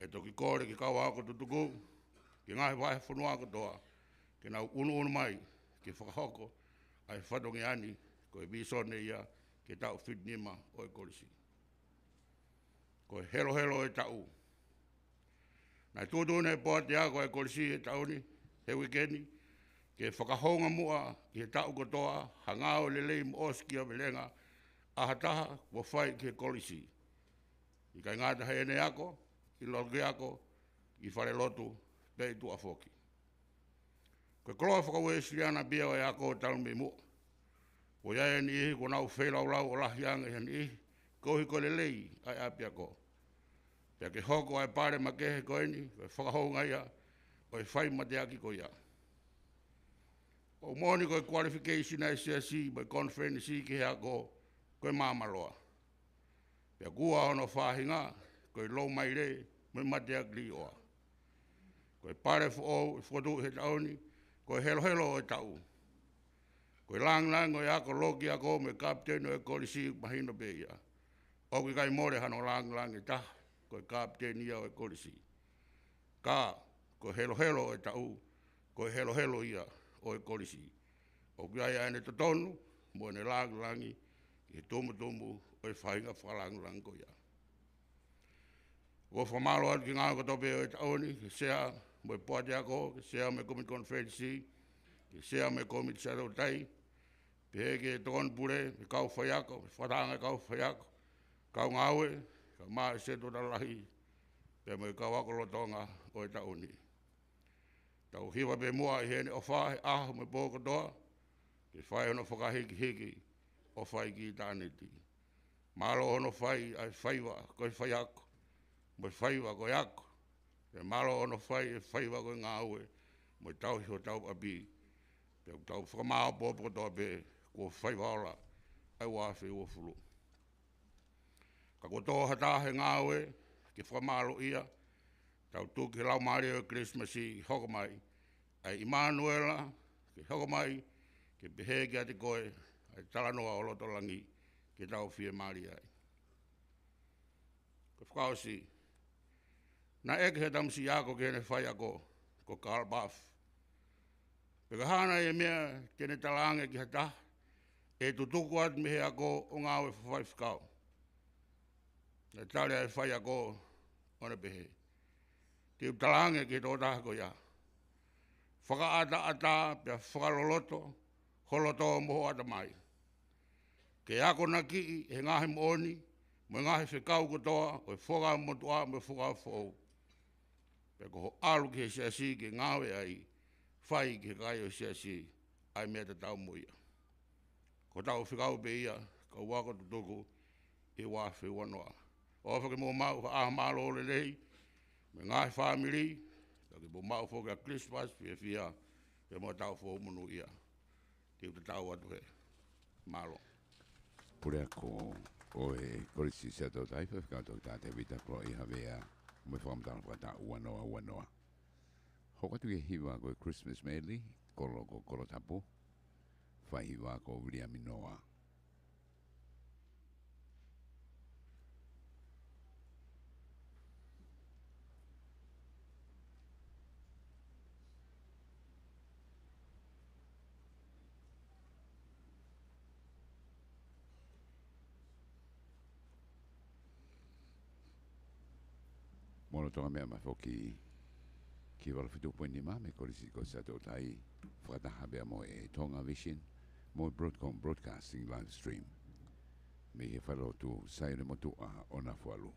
ʻE toki kole ki he kau ako tutuku ki he ngaahi vahefonua kotoa ke nau ʻunuʻunu mai ke fakahoko ʻa e fatongia ni, ko e vīsone ia ki he taʻu fitu nima ʻo e kolisi. Ko e helohelo ʻo e taʻu. Naʻe tuʻutuʻuni ʻe he poate ako ʻa e kolisi he taʻu ni, he uike ni, ke fakahounga muʻa ki he taʻu kotoa ha ngāue lelei mo ʻosikiavelenga ʻa ha taha kuo fai ki he kolisi, ʻikai ngata heʻene ako ʻi loki ako, ʻi falelotu, pea ʻi tuʻa foki. Ko e koloa fakaUēsiliana pē ia ʻo e ako talu mei muʻa. Kuo ʻi ai e niʻihi kuo nau feilaulau ʻo lahi ange ʻi ha niʻihi koeʻuhi ko e lelei ʻa e ʻapiako. Pea ke hoko ʻa e pale makehe ko eni ko e fakahounga ia ʻo e fai mateaki ko ia. ʻOku moʻoni ko e qualification ʻa e siasi mo e konifelenisi ki he ako ko e māmāloa. Pea ko hono faʻahinga ko e lou maile mo e mateaki liʻoa. Ko e pale foʻou ʻe fokotuʻu he taʻu ni ko e helohelo ʻo e taʻu. Ko e lāngilangi ʻo e ako loki ako mo e kapiteni ʻo e kolisi, mahino pē ia. ʻOku ʻikai mole hano lāngilangi ʻe taha, ko e kapiteni ia ʻo e kolisi. Ka ko e helohelo ʻo e taʻu, ko e helohelo ia ʻo e kolisi. ʻOku ʻi ai ʻene totonu mo ʻene lāngilangi ki he tumutumu ʻo e faʻahinga fakalāngilangi ko ia. ʻOku fakamālō atu ki he ngāue kotoa pē ʻo e taʻu ni, ki he sea mo e poate ako, ki he sea mo e kōmiti konifelenisi, ki ke sea mei he Kōmiti Siaʻatoutai, pehē ki he tokoni pule, mei he kau faiako, mei he fakatahaʻanga ʻo e kau faiako, kau ngāue, kae ʻumaʻā e Setuata Lahi, pea mo e kau ako lolotonga ʻo e taʻu ni. Tau hiva pē muʻa ʻi heʻene ʻofa he ʻaho mo e pō kotoa, ke fai hono fakahikihiki ʻo fai ki ʻitāniti. Mālō hono fai ʻa e faiva ko e faiako, mo e faiva ko e ako. Pea mālō hono fai e faiva ko e ngāue, mo e tauhi hotau ʻapi. Pea ʻoku tau fakamāʻopoʻopo kotoa pē, kuo faiva ola ʻa e ua afe uofulu. Ka kuo tō ha taha he ngāue ke fakamālōʻia, tau tuku ki he laumālie ʻo e Kilisimasi ke hoko mai, ʻa e ʻImanuela ke hoko mai, ke pehē kiate koe ʻa e talanoa ʻo loto langi ke tau fiemālie ai. Ko e fakaʻosi, naʻe ʻeke ʻe he tamasiʻi ako ki heʻene faiako, ko Karl Barth, pe ko e hā nai e meʻa te ne talaange ki ha taha ʻe tutuku atu mei he ako ʻo ngāue fakafaifekau. Naʻe tali ʻe he faiako ʻo ne pehē, te u talaange ki he tokotaha ko ia, fakaʻataʻatā pea fakaloloto ho loto mo ho ʻatamai, ke akonakiʻi ʻe he ngaahi moʻoni mo e ngaahi fekau kotoa ʻo e Fuakava Motuʻa mo e Fuakava Foʻou. Pea ko hoʻo ʻalu ki he siasi ke ngāue ai, fai ki he kakai ʻo e siasi ʻa e meʻa tatau mo ia. Ko hotau fekau pē ia, kau ako tutuku, ʻi he ua afe ua noa. ʻOfa ke mou maʻu ha ʻaho mālō lelei mei he ngaahi fāmili, pea ke mou maʻu foki ʻa e Kilisimasi fiefia, pea mo e taʻu foʻou monūʻia. Te u tatau atu heni. Mālō. Puleako ʻo e Kolisi Siaʻatoutai, Faifekau Toketā Tēvita Kuloʻi Havea, mo e fakamatala fakataʻu ua noa ua noa. Hoko atu ki he hiva ko e Christmas Medley, kolo ko Kolotapu, faihiva ko Viliami Noa. Mo hono Tonga meʻa mai foki ki he valu fitu poini nima mei he Kolisi ko Siaʻatoutai, fakataha pea mo e Tonga Vision, mo e Broadcom Broadcasting Live Stream. Mei he falelotu Saione Motuʻa ʻo Nafualu.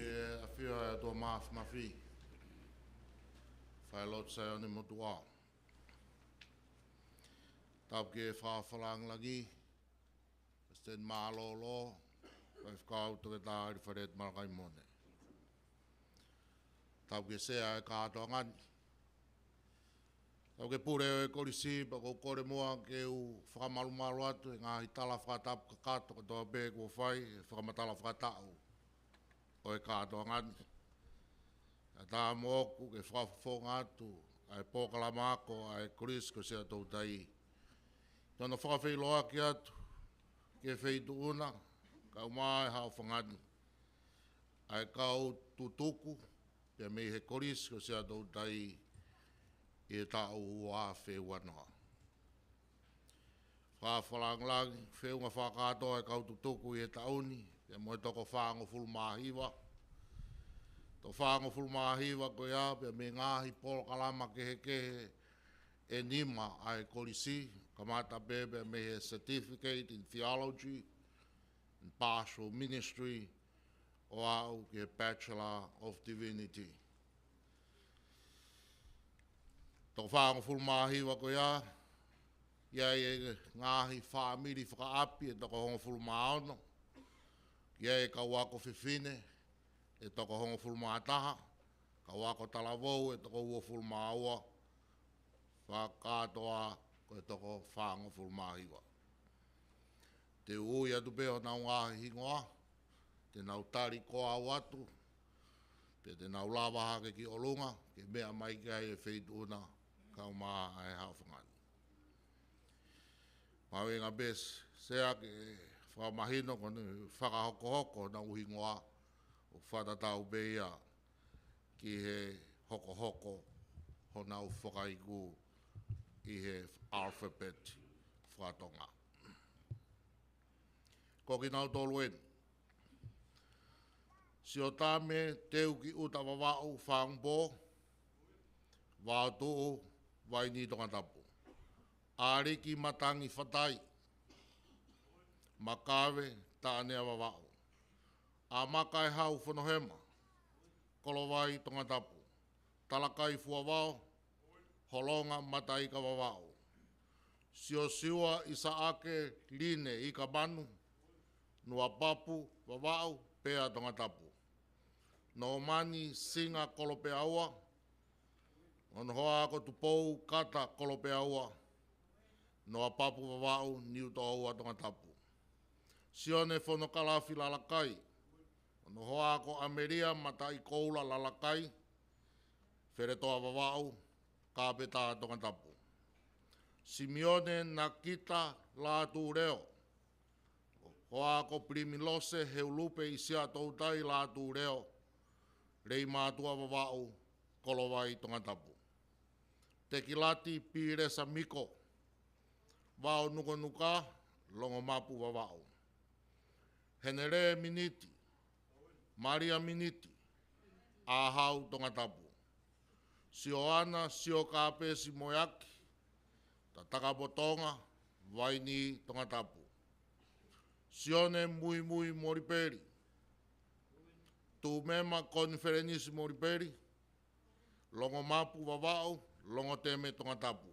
ʻE ʻafio ʻa e ʻOtua Māfimafi, Falelotu Saione Motuʻa. Tapu ki he Fakafalangilangi, Palesiteni Mālōlō, Faifekau Toketā ʻAlifeleti Malakai Mone. Tapu ki he Sea ʻo e kātoanga ni. Tapu ki he Pule ʻo e Kolisi, pea ʻoku ou kole muʻa ke u fakamalumalu atu he ngaahi tala fakatapu kakato kotoa pē kuo fai he fakamatala fakataʻu ʻo e kātoanga ni. Kae ʻatā moʻoku ke fakafofonga atu ʻa e polokalama ako ʻa e Kolisi ko Siaʻatoutai, ʻi hono fakafeʻiloaki atu ki he Feituʻu na, kae ʻumaʻā e Haʻofanga ni, ʻa e kau tutuku pea mei he Kolisi ko Siaʻatoutai ʻi he taʻu ua afe ua noa. Fakafalangilangi, feʻunga fakakātoa e kau tutuku ʻi he taʻu ni, pea mo e toko fāngofulu mā hiva. Toko fāngofulu mā hiva ko ia, pea mei he ngaahi polokalama kehekehe ʻe nima ʻa e Kolisi, kamata pē pea mei he Certificate in Theology and Pastoral Ministry, ʻo aʻu ki he Bachelor of Divinity. Toko fāngofulu mā hiva ko ia, ʻi ai e ngaahi fāmili fakaʻapi ʻe toko hongofulu mā ono, ʻi ai e kau ako fefine ʻe toko hongofulu mā taha, kau ako talavou ʻe toko uofulu mā ua, fakakātoa ko e toko fāngofulu mā hiva. Te u ui atu pē honau ngaahi hingoa, te nau tali ko au atu, pea te nau lava hake ki ʻolunga, ke meʻa mai ki ai e Feituʻu na, kae ʻumaʻā e Haʻofanga ni. Mahuʻinga pē Sea ke fakamahino ko ʻene fakahokohoko honau hingoa ʻo fakatatau pē ia ki he hokohoko honau fakaiku ʻi he alphabet faka-Tonga. Ko kinautolu eni: Siotame Teuki ʻUta Vavaʻu Fangupō, Vaotuʻu, Vainī, Tongatapu. ʻAliki Matangi Fatai, Makave Taʻanea Vavaʻu. ʻAmakaehau Fonohema, Kolovai, Tongatapu. Talakai Fuavao, Holonga Mataika Vavaʻu. Siosiua ʻIsaʻake Line Ikamanu, Nuapapu Vavaʻu, Pea, Tongatapu. Nōmani Singa Kolopeaua, hono hoa ko Tupou Kata Kolopeaua, Nuapapu Vavaʻu, Niutoʻoua, Tongatapu. Sione Fonokalafi Lalakai, hono hoa ko ʻAmelia Mataʻikoula Lalakai, Feletoa Vavaʻu, Kāpeta, Tongatapu. Simione Nakita Lātūleo, hoa ko Pilimilose Heulupe ʻi Siaʻatoutai Lātūleo, Leimātuʻa Vavaʻu, Kolovai, Tongatapu. Tekilati Pilesa Miko, Vaonukanuka, Longomapu Vavaʻu. Henele Miniti, Malia Miniti, ʻAhau, Tongatapu. Sioana Siokapesi Moeaki, Tatakamotonga, Vainī, Tongatapu. Sione Muimui Molipeli, Tūmema Konifelenisi Molipeli, Longomapu Vavaʻu, Longoteme, Tongatapu.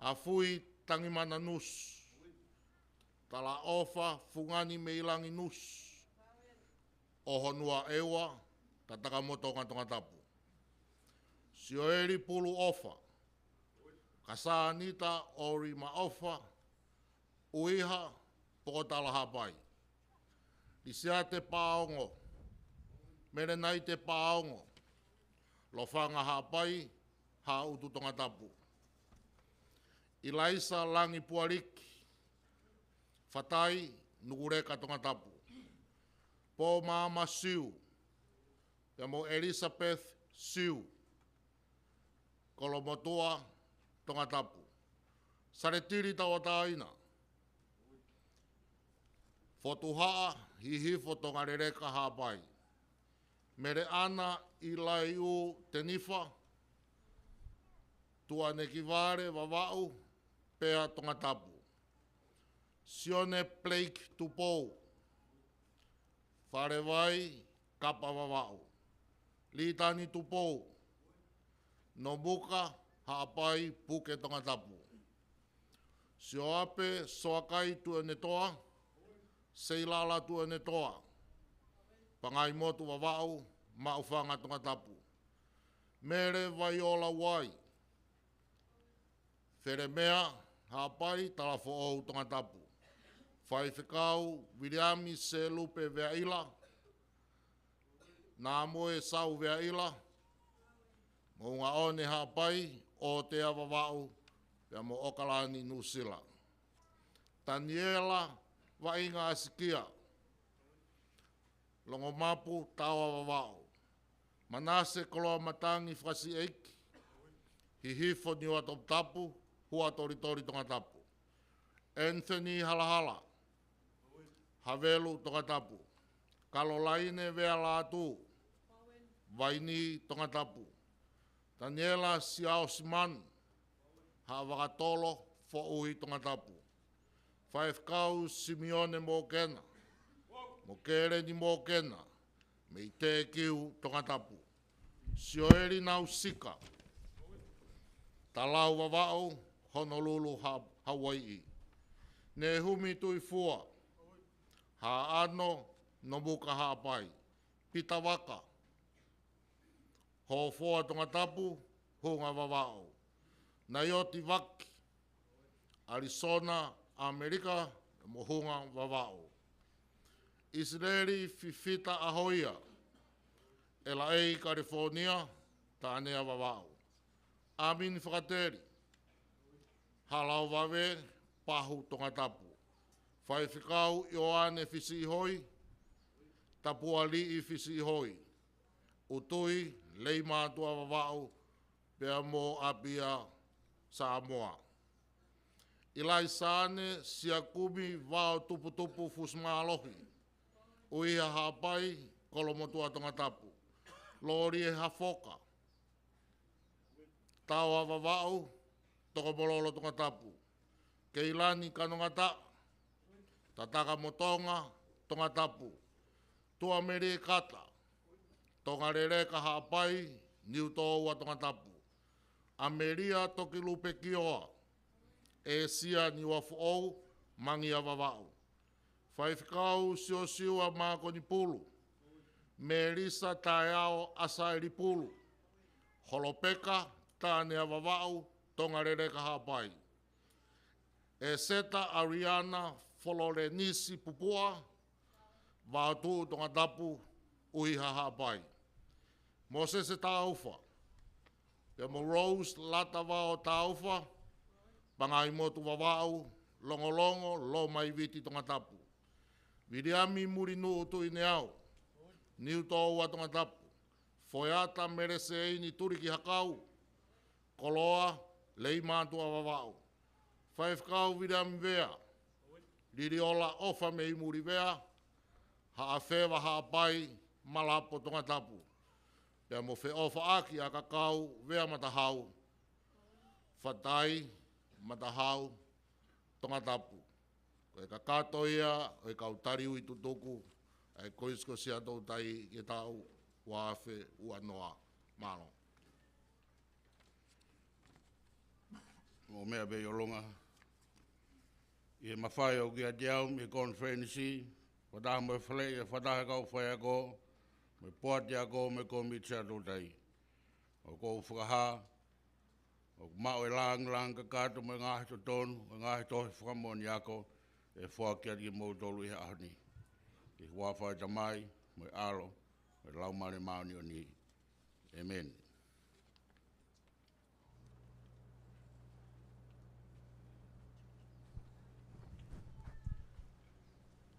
ʻAfui Tangimana Nusi, Talaʻofa Fungani Meilangi Nusi, ʻOhonua ʻEua, Tatakamotonga, Tongatapu. Sioeli Pulu ʻOfa, Kasanita ʻOlimaʻofa, ʻUiha, Pokotala, Haʻapai. Lisiate Paongo, Melenaite Paongo, Lofanga, Haʻapai, Haʻutu, Tongatapu. ʻIlaisa Langi Pualiki, Fatai, Nukuleka, Tongatapu. Pōmama Siu, pea mo Elizabeth Siu, Kolomotuʻa, Tongatapu. Saletili Tauʻatāina, Fotuhaʻa Hihifo, Tongaleleka, Haʻapai. Meleʻana ʻIlaiū Tenifa, Tuʻanekivale Vavaʻu, Pea, Tongatapu. Sione Blake Tupou, Falevai, Kapa Vavaʻu. Litani Tupou, Nomuka Haʻapai, Puke Tongatapu. Sioape Soakai Tuʻiʻonetoa, Seilala Tuʻiʻonetoa, Pangaimotu Vavaʻu, Maʻufanga Tongatapu. Mele Vaiola Uai, Felemea Haʻapai, Talafoʻou Tongatapu. Faifekau Viliami Selupe Veaʻila, Namoe Sau Veaʻila, Moʻungaʻone Haʻapai, ʻOtea Vavaʻu, pea mo ʻOkalani Nuʻusila. Taniela Vaʻinga ʻAsikia, Longomapu, Taoa Vavaʻu. Manase Koloamatangi Fakasiʻeiki, Hihifo Niua Toputapu, Huʻatolitoli Tongatapu. Anthony Halahala, Havelu Tongatapu. Kalolaine Vealātū, Vaini Tongatapu. Taniela Siaosimanu, Haʻavakatolo, Foʻui Tongatapu. Faifekau Simione Mokena mo Keleni Mokena, mei Tekiu Tongatapu. Sioeli Nausika, Talau Vavaʻu, Honolulu, Ha-, Hauaiʻi. Nehumi Tuifua, Haʻano, Nomuka Haʻapai. Pita Vaka, Hofoa Tongatapu, Hunga Vavaʻu. Naioti Vaki, Arizona, ʻAmelika, mo Hunga Vavaʻu. ʻIsileli Fifita ʻAhoia, L A, California, Tānea Vavaʻu. ʻAmini Fakateli, Halaovave, Pahu Tongatapu. Faifekau ʻIoane Fisiʻihoi, Tapualiʻi Fisiʻihoi. ʻUtui Leimātuʻa Vavaʻu, pea mo ʻApia Samoa. ʻIlaisaane Siakumi Vao Tuputupu Fusimālohi, ʻUiha Haʻapai, Kolomotuʻa Tongatapu. Lolie Hafoka, Taoa Vavaʻu, Tokomololo Tongatapu. Keilani Kanongata, Tatakamotonga Tongatapu. Tuʻamelie Kata, Tongaleleka Haʻapai, Niutōua Tongatapu. ʻAmelia Tokilupe Kioa, ʻĒsia Niuafoʻou, Mangia Vavaʻu. Faifekau Siosiua Mākoni Pulu, Melisa Taeao ʻAsaeli Pulu, Holopeka Tānea Vavaʻu, Tongaleleka Haʻapai. ʻEseta ʻAliana Fololenisi Pupuʻa, Vaotuʻu Tongatapu, ʻUiha Haʻapai. Mōsese Taufa, pea mo Rose Latavao Taufa, Pangaimotu Vavaʻu, Longolongo, Lomaiviti Tongatapu. Viliami Mulinuʻu Tuʻineau, Niutōua Tongatapu. Foeata Meleseini Tuliki Hakau, Koloa, Leimātuʻa Vavaʻu. Faifekau Viliami Vea, Liliola ʻOfa mei Mulivea, Haʻafeva Haʻapai, Malapo Tongatapu. Pea mo Feʻofaʻaki ʻAkakau Vea Matahau, Fatai, Matahau, Tongatapu. Ko e kakato ia ʻo e kau tali ui tutuku ʻa e Kolisi ko Siaʻatoutai ki he taʻu ua afe ua noa. Mālō. Mo e meʻa pē ʻi ʻolunga. ʻI he mafai ʻoku ʻiate au mei he konifelenisi, fakataha mo e fale, ʻi he fakataha e kau faiako, mo e poate ako, mo e kōmiti Siaʻatoutai. ʻOku ou fakahā ʻoku maʻu e lāngilangi kakato mo e ngaahi totonu ʻo e ngaahi tohi fakamoʻoni ako ʻe foaki atu kimoutolu ʻi he ʻaho ni. ʻI he huafa ʻo e Tamai, mo e ʻAlo, mo e Laumālie Māʻoniʻoni. ʻĒmeni.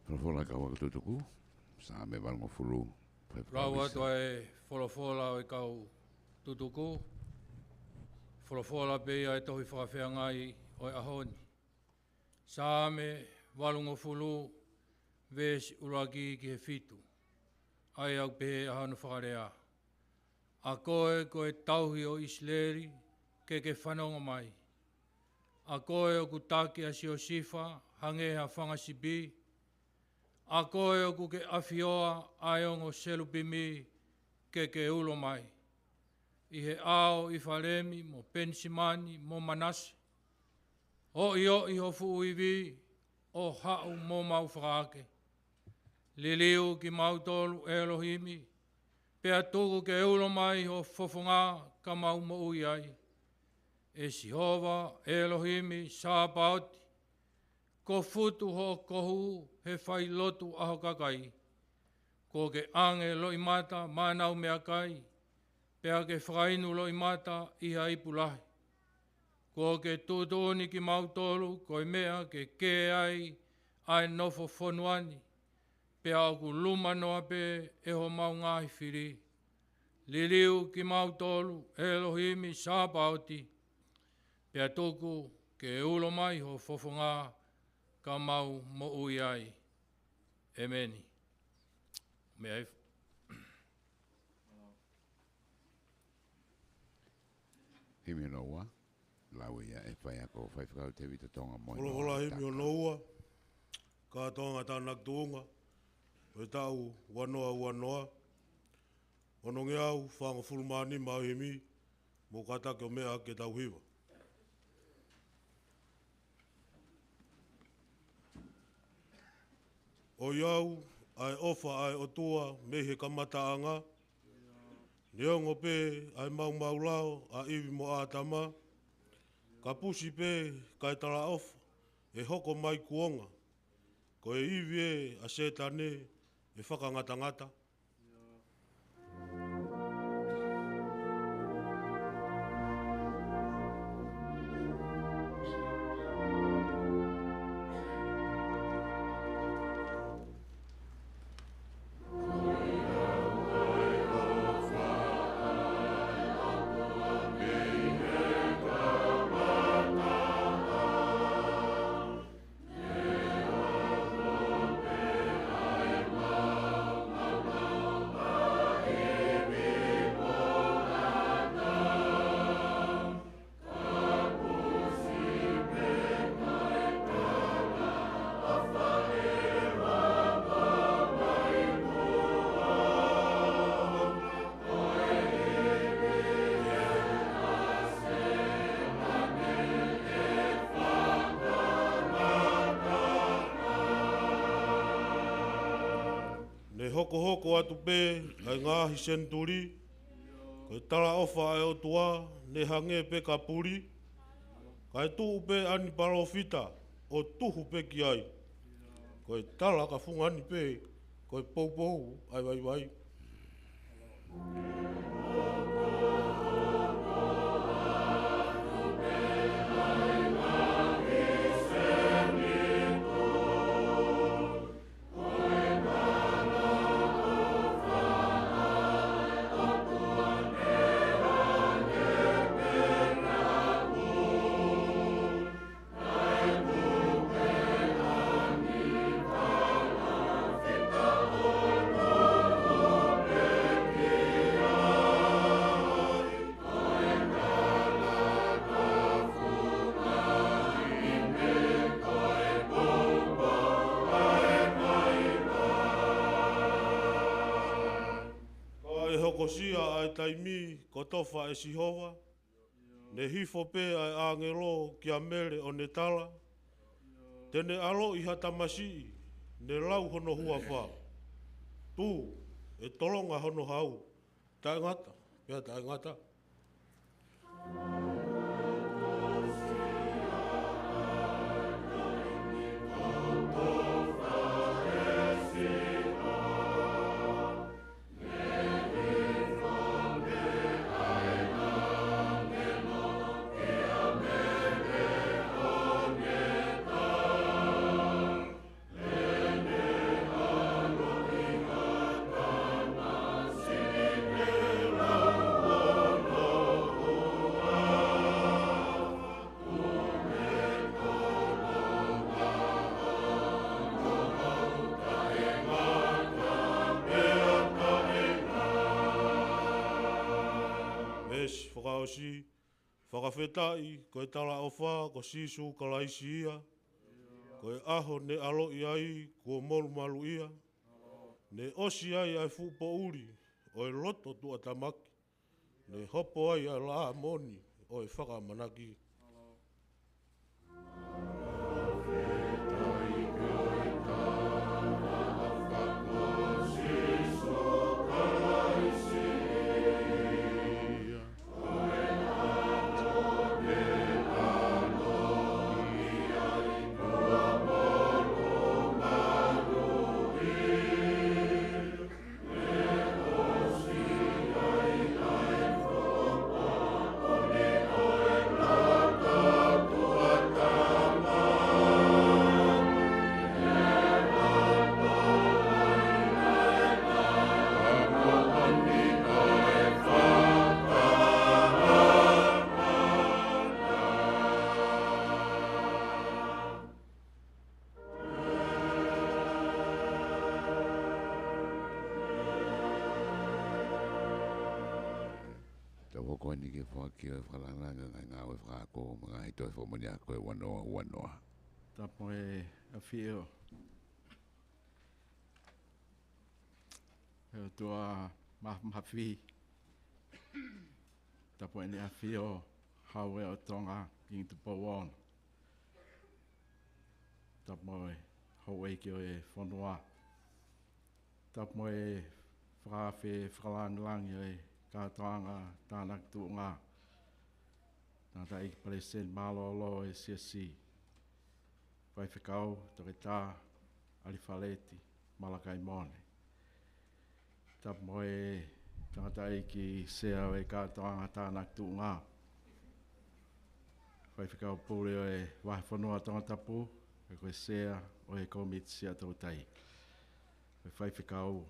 Folofola ʻa e kau ako tutuku, Saame valungofulu. Lau atu ʻa e folofola ʻo e kau tutuku, folofola pē ia ʻa e tohi fakafeangai ʻo e ʻaho ni. Saame valungofulu, veesi ʻuluaki ki he fitu. ʻA ia ʻoku pehē ʻa hono fakalea. ʻA koe ko e tauhi ʻo ʻIsileli, ke ke fanongo mai. ʻA koe ʻoku taki ʻa Siosifa, hangē ha fanga sipi, ʻA koe ʻoku ke ʻafioʻi ʻa e ongo selupimi ke ke ulo mai, ʻi he ʻao ʻo ʻIfalemi mo Penisimani mo Manase. ʻOiʻoi ho fuʻu ivi, ʻo haʻu mo mau fakaake. Liliu kimautolu, ʻElohimi, pea tuku ke ulo mai ho fofonga ka mau moʻui ai. ʻE Sihova ʻElohimi Sapaoti, ko futu hoʻo kohu he failotu ʻa ho kakai. Kuo ke ʻange loʻimata maʻa ʻenau meʻakai, pea ke fakainu loʻimata ʻi ha ipu lahi. Kuo ke tuʻutuʻuni kimautolu ko e meʻa ke kē ai ʻa e nofo fonua ni, pea ʻoku luma noa pē ʻe homau ngaahi fili. Liliu kimautolu, ʻElohimi Sapaoti, pea tuku ke ulo mai ho fofonga ka mau moʻui ai. ʻEmeni. Meʻa ai. Himi hono ua, lau ia ʻe Faiako Faifekau Tēvita Tonga Moʻi. Holohola Noa himi Tata. Hono ua, ka Tonga tānaki tuʻunga, ʻo e taʻu ua noa ua noa, ono ngeau fāngofulu mā nima ʻo e himi, mou kātaki ʻo meʻa ke tau hiva. ʻOiauē, ʻa e ʻofa ʻa e ʻOtua mei he kamataʻanga, neongo pē ʻa e maumau lao ʻa ʻIvi mo ʻĀtama, kapusi pē kae talaʻofa ʻe hoko mai kuonga, ko e ivi ē ʻa Sētane ʻe fakangatangata. Ne hokohoko atu pē ʻa e ngaahi senituli, ko e talaʻofa ʻa e ʻOtua ne hangē pē ka puli, kae tuʻu pē ʻa e palōfita ʻo tuhu pē ki ai. Ko e tala ka fungani pē, ko e poupou ʻa e vaivai. Ka ʻe hokosia ʻa e taimi kotofa ʻe Sihova, ne hifo pē ʻa e ʻāngelo kia Mele ʻo ne tala, te ne ʻaloʻi ha tamasiʻi, ne lau hono huafa. Tū, ʻe tolonga hono hau, taʻengata pea taʻengata. Veesi fakaʻosi, fakafetaʻi ko e talaʻofa ko Sīsū Kalaisi ia. Ko e ʻaho ne ʻaloʻi ai kuo molumaluʻia, ne ʻosi ai ʻa e fuʻu poʻuli ʻo e loto tuʻatamaki, ne hopo ai ʻa e laʻā moʻoni ʻo e fakaʻamanaki. Tau hoko eni ki he foaki ʻo e fakalāngilangi ʻo e ngaahi ngāue fakaako mo e ngaahi toe fakamoʻoni ako ʻo e ua noa ua noa. Tapu mo e ʻafio ʻa e ʻOtua Māfimafi. Tapu mo ʻEne ʻAfio Hauea ʻo Tonga, Kingi Tupou Ono. Tapu mo e houʻeiki ʻo e fonua. Tapu mo e fakaafe fakalāngilangi ʻo e kātoanga tānaki tuʻunga. Tangataʻeiki Palesiteni Mālōlō ʻo e Siasi, Faifekau Toketā ʻAlifaleti Malakai Moʻone. Tapu mo e tangataʻeiki Sea ʻo e kātoanga tānaki tuʻunga, Faifekau Pule ʻo e Vahefonua Tongatapu, pea ko e Sea ʻo e Kōmiti Siaʻatoutai, ko e Faifekau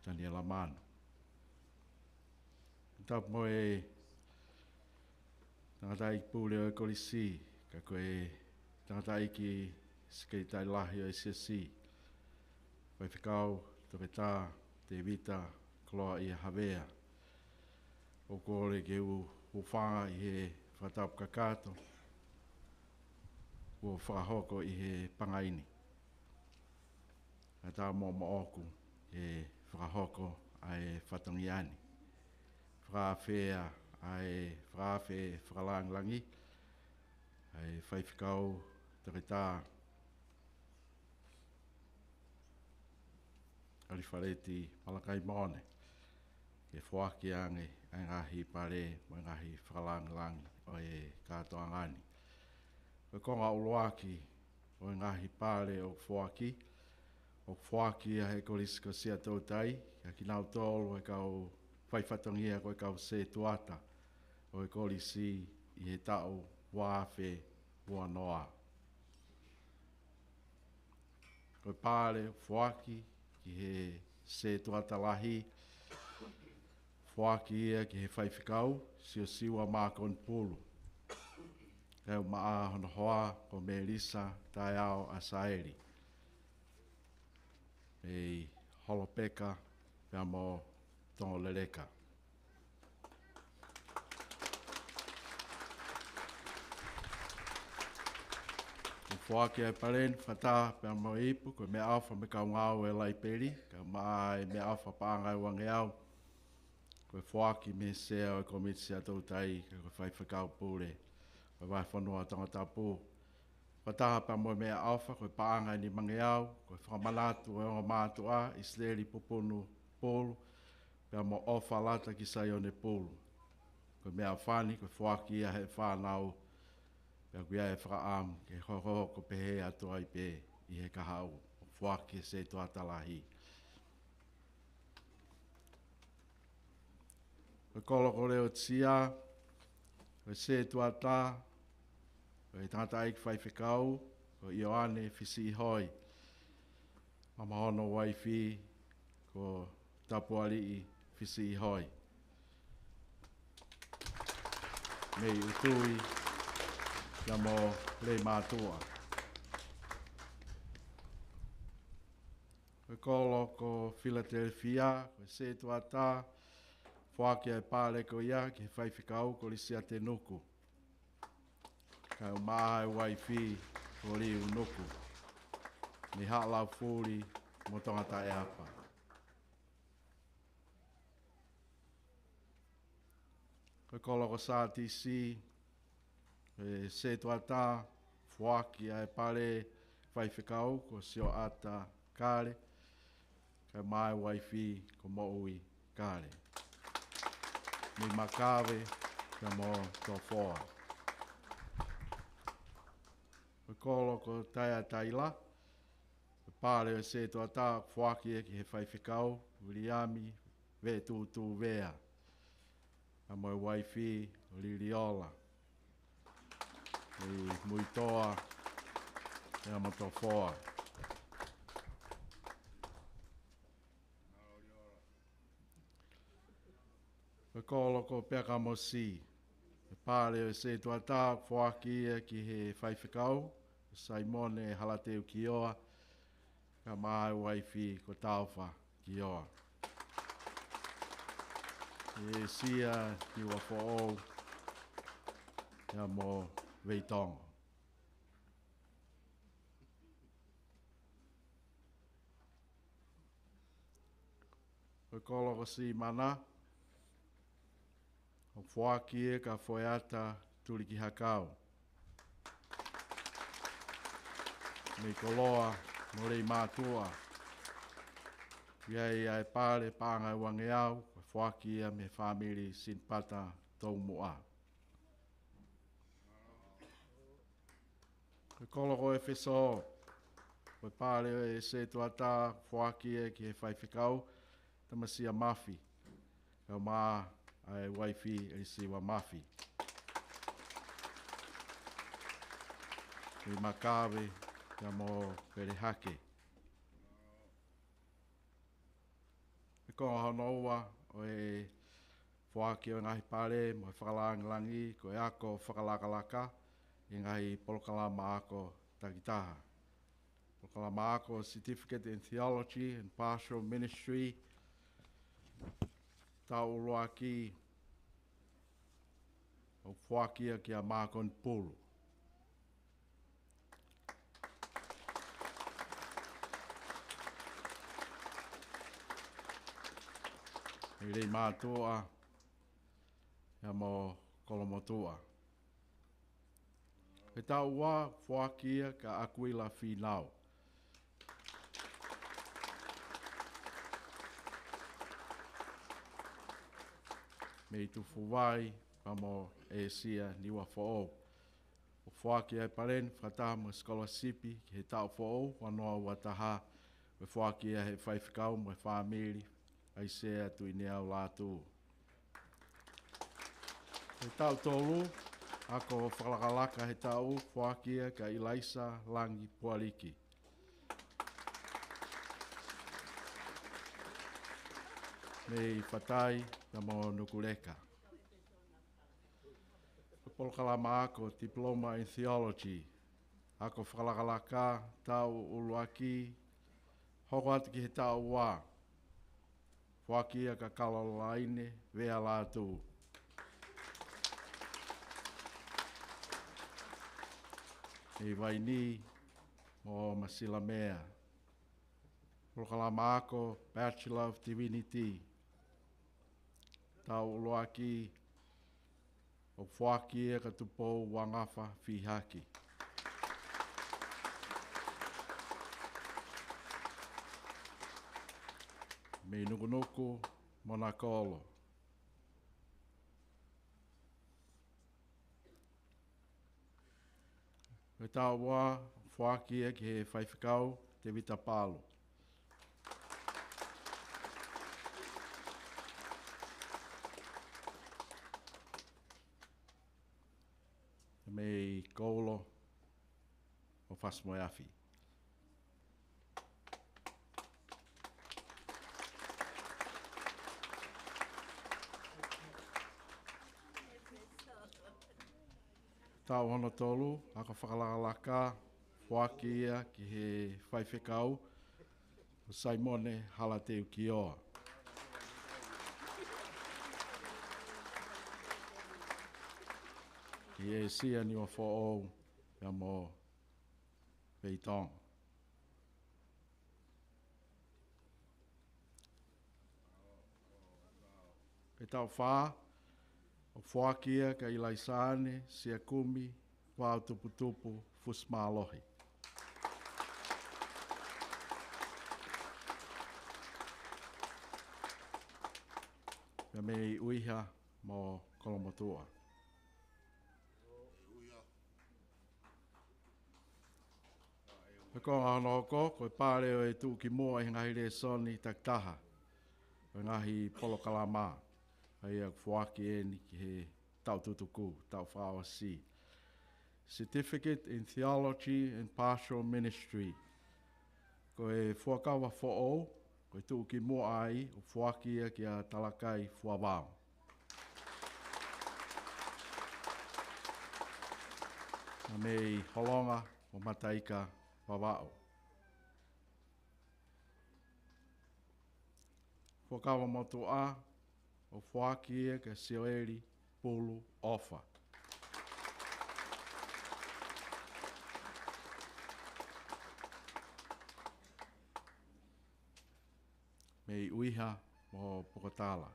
Taniela Manu. Tapu mo e tangataʻeiki pule ʻo e Kolisi, ka ko e tangataʻeiki Sekelitali Lahi ʻo e Siasi, Faifekau Toketā Tēvita Koloaʻia Havea. ʻOku ou kole ke u hūfanga ʻi he fakatapu kakato kuo fakahoko ʻi he pangai ni. Kae ʻatā mo moʻoku ke fakahoko ʻa e fatongia ni. Fakaafeʻi ʻa e fakaafe fakalāngilangi ʻa e Faifekau Toketā ʻAlifaleti Malakai Moʻone, ke foaki ange ʻa e ngaahi pale mo e ngaahi fakalāngilangi ʻo e kātoanga ni. Ko e konga ʻuluaki ʻo e ngaahi pale ʻoku foaki, ʻoku foaki ia ʻe he Kolisi ko Siaʻatoutai, ʻa kinautolu ʻa e kau faifatongia ko e kau setuata ʻo e Kolisi ʻi he taʻu ua afe ua noa. Ko e pale foaki ki he setuata lahi, foaki ia ki he Faifekau Siosiua Mākoni Pulu, kae ʻumaʻā hono hoa ko Melisa Taeao ʻAsaeli, mei Holopeka pea mo Tongoleleka. ʻOku foaki ʻa e pale ni fakataha pea mo e ipu, ko e meʻaʻofa mei he kau ngāue ʻa e Laipeli, kae ʻumaʻā ʻa e meʻaʻofa paʻanga ʻe uangeau, ko e foaki mei he Sea ʻo e Kōmiti Siaʻatoutai, ka ko e Faifekau Pule ʻo e Vahefonua Tongatapu. Fakataha pea mo e meʻaʻofa, ko e paʻanga ʻe nimangeau, ko e fakamanatu ʻo e ongo mātuʻa, ʻIsileli Pupunu Pulu, pea mo ʻOfa Lata ki Saione Pulu. Ko e meʻaʻofa ni, ko e foaki ia ʻe he fānau, pea ʻoku ʻi ai e fakaʻamu ke hokohoko pehē atu ai pē ʻi he kahaʻu, ʻo foaki ki he setuata lahi. Ko e kolo ko Leotia, ko e setuata, ko e tangataʻeiki faifekau, ko ʻIoane Fisiʻihoi, pea mo hono uaifi, ko Tapualiʻi Fisiʻihoi, mei ʻUtui pea mo Leimātuʻa. Ko e kolo ko Filatelifia, ko e setuata, foaki ʻa e pale ko ia ki he faifekau ko Lisiate Nuku, kae ʻumaʻā ʻa e uaifi ko Liu Nuku. mei Haʻalaufuli mo Tongataʻeapa. Ko e kolo ko Sātisi, e sētuata, foaki ʻa e pale faifekau ko Sioʻata Kale, kae ʻumaʻā e uaifi ko Moʻui Kale. Mei Makave, pea mo Tofoa. Ko e kolo ko Taea Taila, pale ʻo e sētuata, foaki ia ki he faifekau, Viliami Vetutu Vea, pea mo e uaifi, Liliola, ʻi Muitoa, pea mo Tofoa. Ko e kolo ko Peakamosi, pale ʻo e sētuata, foaki ia ki he faifekau, Saimone Halateu Kioa, kae ʻumaʻā e uaifi ko Taufa Kioa. ʻEsia Niuafoʻou, pea mo Veitongo. Ko e kolo ko Simana, ʻoku foaki ia kia Foeata Tulikihakau, mei Koloa mo Leimātuʻa. ʻI ai ʻa e pale paʻanga ʻe uangeau, ʻoku foaki ia mei he fāmili Sinipata Toumuʻa. Ko e kolo ko ʻEfesō, ko e pale ʻo e sētuata, foaki ia ki he faifekau, Tamasia Mafi, kae ʻumaʻā ʻa e uaifi, ʻElisiva Mafi. Mei Makave, pea mo Pelehake. Ko e konga hono ua ʻo e foaki ʻo e ngaahi pale mo e fakalāngilangi, ko e ako fakalakalaka ʻi he ngaahi polokalama ako takitaha. Polokalama ako Certificate in Theology and Pastoral Ministry, taʻu ʻuluaki, ʻoku foaki ia kia Mākoni Pulu, mei Leimātuʻa, pea mo Kolomotuʻa. Ko e taʻu ua, foaki ia kia ʻAkuila Fīnau, mei Tufuvai, pea mo ʻEsia Niuafoʻou. ʻOku foaki ʻa e pale ni fakataha mo e sikolasipi ki he taʻu foʻou, ua noa ua taha, ʻoku foaki ia ʻe he faifekau mo e fāmili, ʻAisea Tuʻineau Lātū. Ko e taʻu tolu, ako fakalakalaka he taʻu, foaki ia kia ʻIlaisa Langi Pualiki, mei Fatai pea mo Nukuleka. Ko e polokalama ako Diploma in Theology, ako fakalakalaka, taʻu ʻuluaki, hoko atu ki he taʻu ua, foaki ia kia Kalolaine Vea Lātū, mei Vainī mo Masilamea. Polokalama ako Bachelor of Divinity, taʻu ʻuluaki, ʻoku foaki ia kia Tupou Uangafa Fihaki, mei Nukunuku mo Nakolo. Ko e taʻu ua, foaki ia ki he faifekau, Tevita Palu, mei Koulo mo Fasi-mo-e-Afi. Taʻu hono tolu, ako fakalakalaka, foaki ia ki he faifekau, ko Saimone Halateu Kioa, ki ʻEsia Niuafoʻou pea mo Veitongo. ʻe taʻu fā, ʻoku foaki ia kia ʻIlaisaane Siakumi Vaotuputupu Fusimālohi. Pea mei ʻUiha mo Kolomotuʻa. He konga hono hoko, ko e pale ʻo e tuʻukimuʻa ʻi he ngaahi lēsoni takitaha ʻo e ngaahi polokalama, ʻa ia ʻoku foaki eni ki he taʻu tutuku, taʻu fakaʻosi. Certificate in Theology and Pastoral Ministry. Ko e fuakava foʻou, ko e tuʻukimuʻa ai, ʻoku foaki ia kia Talakai Fuavao. Pea mei Holonga mo Mataika Vavaʻu. Fuakava motuʻa, ʻoku foaki ia kia Sioeli Pulu ʻOfa. Mei ʻUiha mo Pokotala.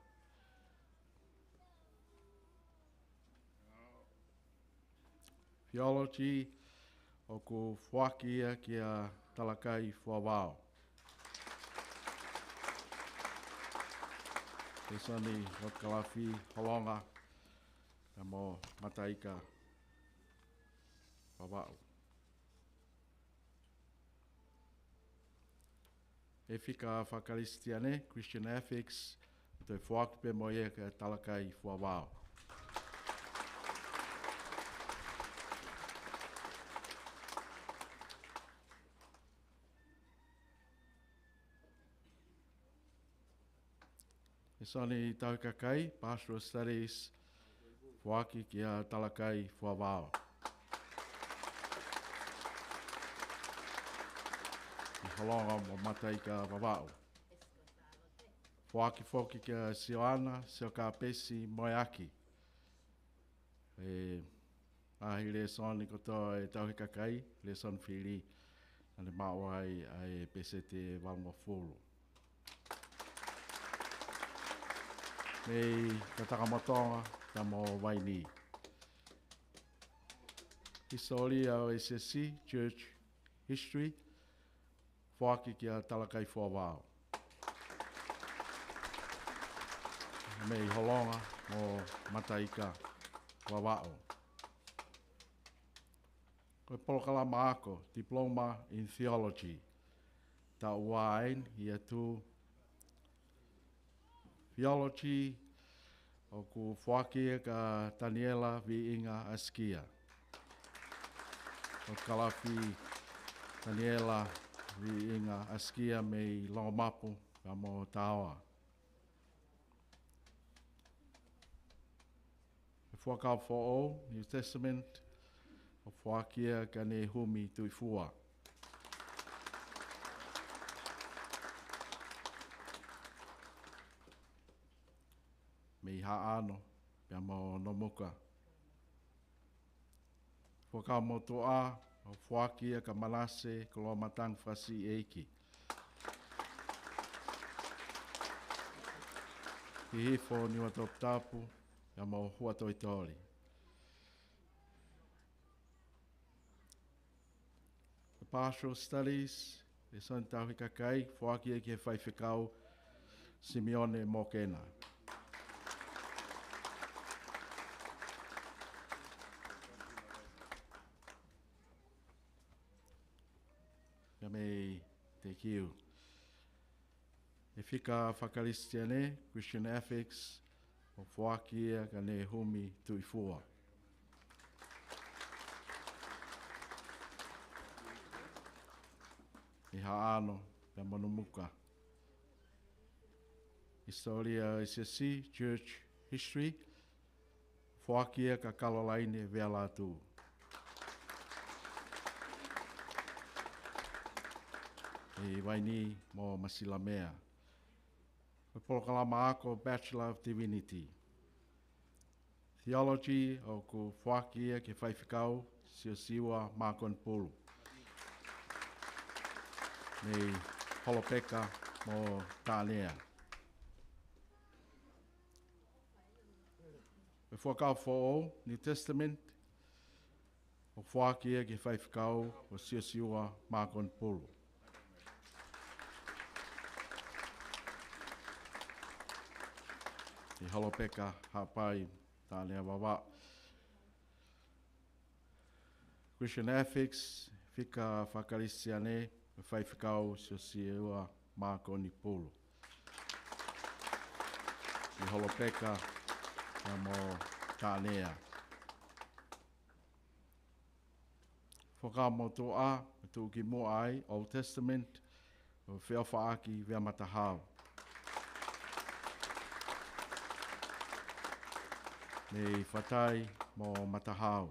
Theology, ʻoku foaki ia kia Talakai Fuavao. Lēsoni Lotu Kalafi, Holonga, pea mo Mataika Vavaʻu. ʻEfika Fakakalisitiane, Christian Ethics, toe foaki pē mo ia kia Talakai Fuavao. Lēsoni Tauhi Kakai, Pastoral Studies, foaki kia Talakai Fuavao. ʻI Holonga mo Mataika Vavaʻu. Foaki foki kia Sioana Siokapesi Moeaki. ʻE, ʻa e lēsoni kotoa ʻo e Tauhi Kakai, lēsoni fili, naʻa ne maʻu ai ʻa e peseti ʻe valungofulu. Mei Tatakamotonga, pea mo Vainī. Hisitōlia ʻo e Siasi, Church History, foaki kia Talakai Fuavao. Mei Holonga mo Mataika Vavaʻu. Ko e polokalama ako, Diploma in Theology, taʻu ua eni, Year Two, Theology, ʻoku foaki ia kia Taniela Viʻinga ʻAsikia. Lotu Kalafi, Taniela Viʻinga ʻAsikia mei Longomapu, pea mo Taoa. Ko e fuakava foʻou, New Testament, ʻoku foaki ia kia Nehumi Tuʻifua. Mei Haʻano, pea mo Nomuka. Fuakava motuʻa, ʻoku foaki ia kia Manase Koloamatangi Fakasiʻeiki. Hihifo, Niuatoputapu, pea mo Huʻatoitoli. Pastoral Studies, lēsoni Tauhi Kakai, foaki ia ki he Faifekau Simione Mokena. Pea mei Tekiu. ʻEfika Fakakalisitiane, Christian Ethics, ʻoku foaki ia kia Nehumi Tuʻifua. ʻI Haʻano, pea mo Nomuka. Hisitōlia ʻo e Siasi, Church History, foaki ia kia Kalolaine Vealatu. ʻI Vainī mo Masilamea. Ko e polokalama ako Bachelor of Divinity. Theology ʻoku foaki ia ki he Faifekau Siosiua Makonepulu. Mei Holopeka mo Taʻanea. Fuakava Foʻou, New Testament, ʻoku foaki ia ki he faifekau ko Siosiua Mākonipulu. ʻI Holopeka Haʻapai, Tānea Vavaʻu. Christian Ethics, fika faka-Kalisitiane, faifekau Siosiua Mākonipulu. ʻI Holopeka, pea mo Tānea. Fuakava Motuʻa, tuʻukimuʻa ai, Old Testament, ʻoku feʻofaʻaki Vea Matahau. Mei Fatai mo Matahau.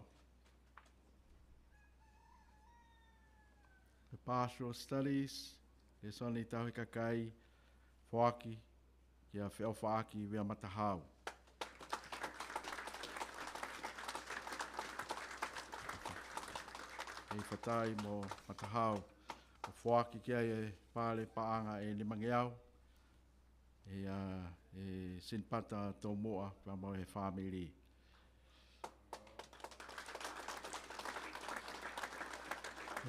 The Pastoral Studies, lēsoni tauhi kakai, foaki kia Feʻofaʻaki Vea Matahau. ʻI Fatai mo Matahau, ʻoku foaki ki ai e pale paʻanga ʻe nimangeau, ʻe, ʻa, ʻe Sinipata Tomuʻa, pea mo e fāmili.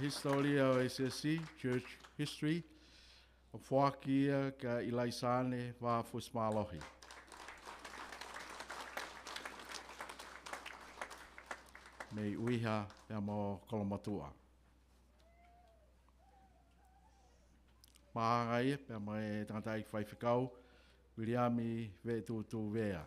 Hisitōlia ʻo e siasi, Church History, ʻoku foaki ia kia ʻIlaisane Vāfusi Mālohi. Mei ʻUiha pea mo Kolomotuʻa. Māhanga ia pea mo e tangataʻeiki faifekau, Viliami Veʻetūtū Vea.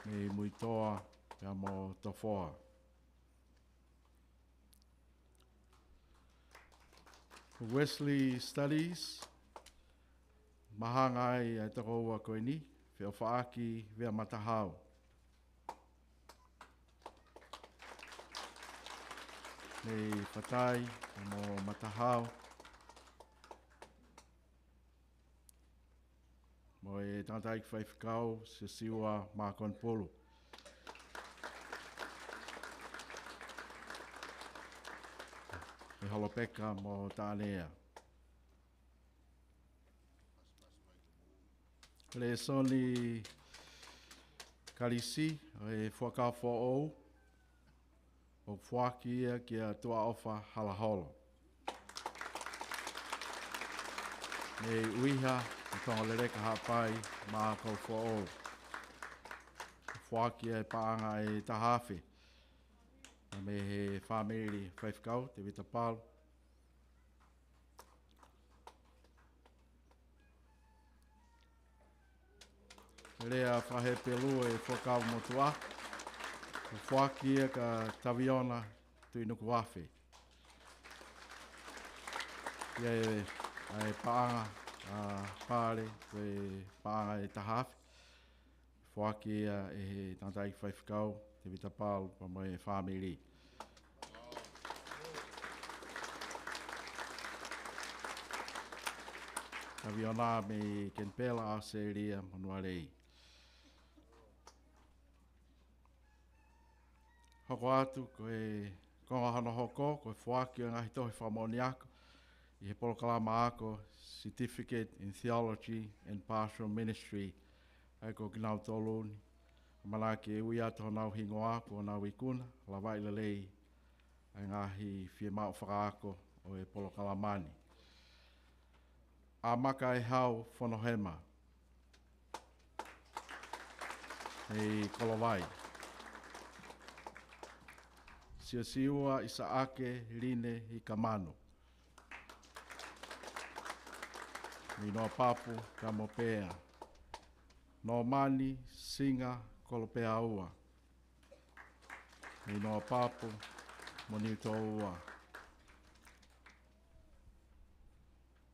Mei Muitoa pea mo Tofoa. Wesley Studies, māhanga ai ʻa e tokoua ko eni, Feʻofaʻaki Vea Matahau. Mei Fatai mo Matahau. Mo e tangataʻeiki faifekau, Siosiua Mākonipulu. ʻI Holopeka mo Tānea. Lēsoni Kalisi, ʻo e Fuakava Foʻou, ʻoku foaki ia kia Tuʻaʻofa Halaholo. Mei ʻUiha, ʻi Tonga Leleka Haʻapai, Mākau Foʻou. Foaki e paʻanga ʻe taha afe. Mei he fāmili faifekau, Tevita Palu. Lea fakaHepelū e Fuakava Motuʻa, ʻoku foaki ia kia Taviona Tuʻinukuafe. ʻI ai e, ʻa e paʻanga, ʻa, pale, ko e paʻanga ʻe taha afe. Foaki ia ʻe he tangataʻeiki faifekau, Tevita Palu, pea mo e fāmili. Taviona mei Kenipela, ʻAositelēlia, monū lelei. Hoko atu, ko e konga hono hoko, ko e foaki ʻo e ngaahi tohi fakamoʻoniako ʻi he polokalama ako Certificate in Theology and Pastoral Ministry, ʻa ia ko kinautolu ni, ʻamanaki ke ui atu honau hingoa, kuo nau ikuna, lavaʻi lelei ʻa e ngaahi fiemaʻu fakaako ʻo e polokalama ni. ʻAmakaehau Fonohema, mei Kolovai. Siosiua ʻIsaʻake Line Hikamanu, mei Noapapu, Kamopea. Nōmani Singa Kolopeaua, mei Noapapu mo Niutōua.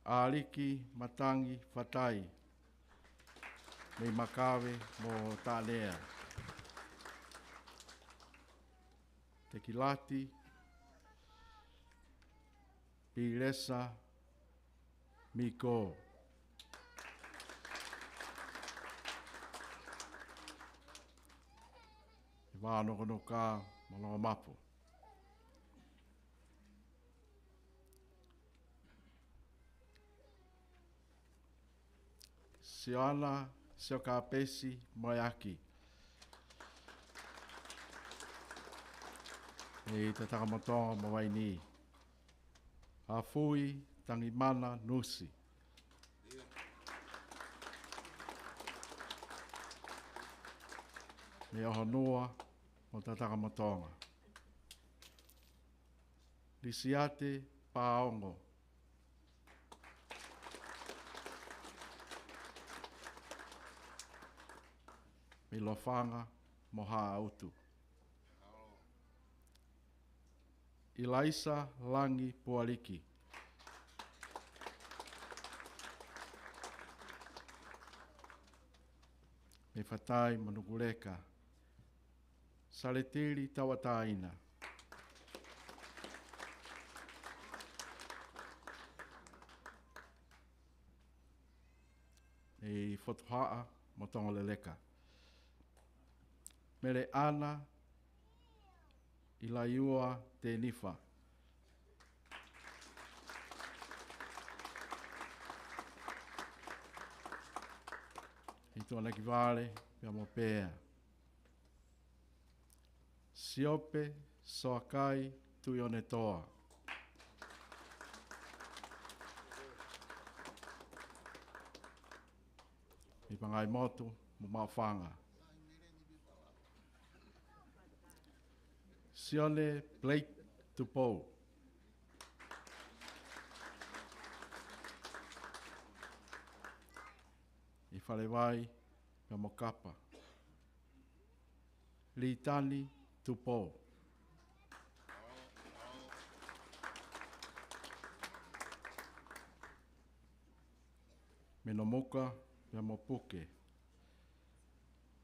ʻAliki Matangi Fatai, mei Makave mo Tānea. Tekilati Pilesa Miko, mei Vānokonoka mo Loʻomapu. Sioana Siokapesi Moeaki. ʻI Tatakamotonga mo Vainī. Hafui Tangimana Nusi. Mei ʻOhonua mo Tatakamotonga. Lisiate Paongo. Mei Lofanga mo Haʻautu. ʻIlaisa Langi Pualiki. Mei Fatai mo Nukuleka. Saletili Tauʻatāina. ʻI Fotuhaʻa mo Tongaleleka. Meleʻana ʻIlaiua Tenifa. ʻI Tuʻanakivale pea mo Pea. Siope Soakai Tuʻionetoa. ʻI Pangaimotu mo Maʻufanga. Sione Blake Tupou. ʻI Falevai pea mo Kapa. Litani Tupou. Mei Nomuka pea mo Puke.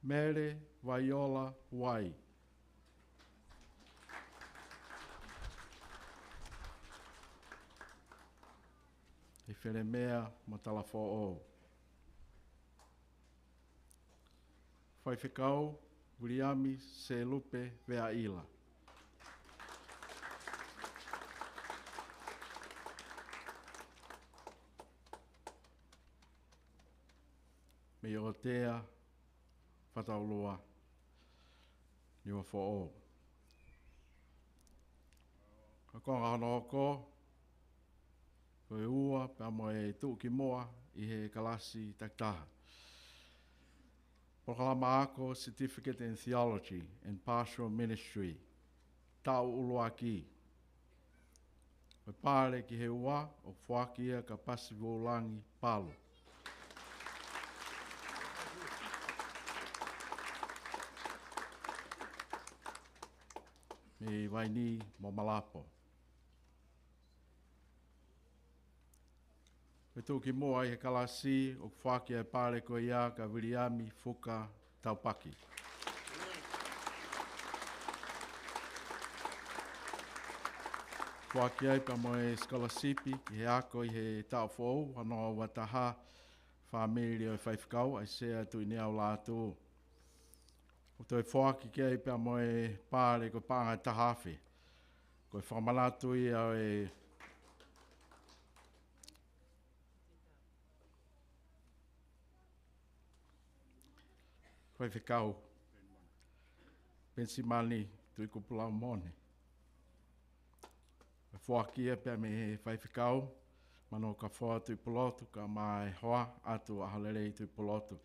Mele Vaiola Uai. ʻI Felemea mo Talafoʻou. Faifekau Viliami Selupe Veaʻila. Mei ʻOtea Fataulua, Niuafoʻou. Ka ko e konga hono hoko, ko e ua pea mo e tuʻukimuʻa ʻi he kalasi takitaha. Polokalama ako Certificate in Theology and Pastoral Ministry, taʻu ʻuluaki. Ko e pale ki he ua ʻoku foaki ia kia Pasivulangi Palu. Mei Vainī mo Malapo. Ko e tuʻukimuʻa ʻi he kalasi ʻoku foaki e pale ko ia kia Viliami Fuka Taupaki. Foaki ai pea mo e sikolasipi ki he ako ʻi he taʻu foʻou, ua noa ua taha, fāmili ʻo e faifekau, ʻAisea Tuʻineau Lātū. ʻOku toe foaki ki ai pea mo e pale ko e paʻanga ʻe taha afe. Ko e fakamanatu ia ʻo e faifekau Penisimani Tuʻikupu Laumone. Foaki ia pea mei he faifekau, Manukafoa Tuʻipulotu, kae ʻumaʻā e hoa ʻatu ʻAholelei Tuʻipulotu.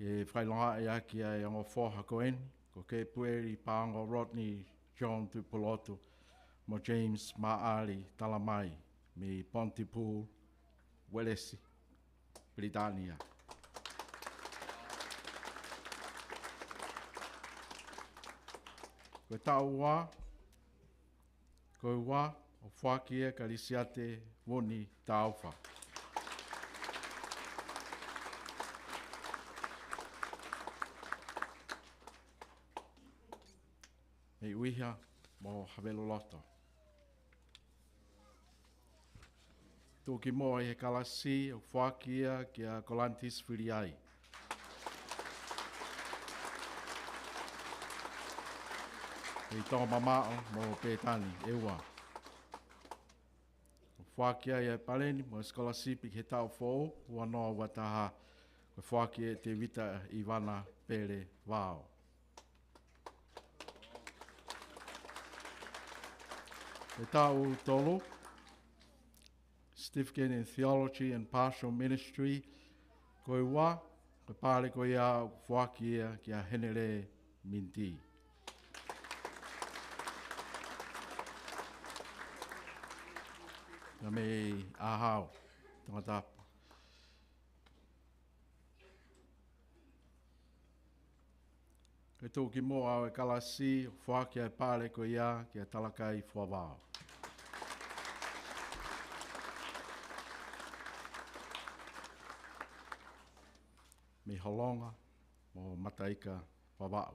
ʻE fakaʻilongaʻi ʻaki ʻa e ongo foha ko eni, ko Kepueli Paongo Rodney John Tuʻipulotu, mo James Maʻali Talamai, mei Pontypool, Uēlesi, Pilitānia. Ko e taʻu ua, ko e ua, ʻoku foaki ia kia Lisiate Vuni Taufa. Mei ʻUiha mo Haveluloto. Tuʻukimuʻa ʻi he kalasi ʻoku foaki ia kia Kolantis Filiai. Mei Tongamamaʻo mo Pētani, ʻEua. ʻOku foaki ai e paleni mo e sikolasipi ki he taʻu foʻou, ua noa ua taha, Ko e foaki ʻe Tevita ʻIvana Pele Vao. Ko e taʻu tolu, Certificate in Theology and Pastoral Ministry, ko e ua, ko e pale ko ia ʻoku foaki ia kia Henele Miniti. Pea mei ʻAhau, Tongatapu. Ko e tuʻukimuʻa ʻo e kalasi, foaki ʻa e pale ko ia kia Talakai Fuavao. Mei Holonga mo Mataika, Vavaʻu.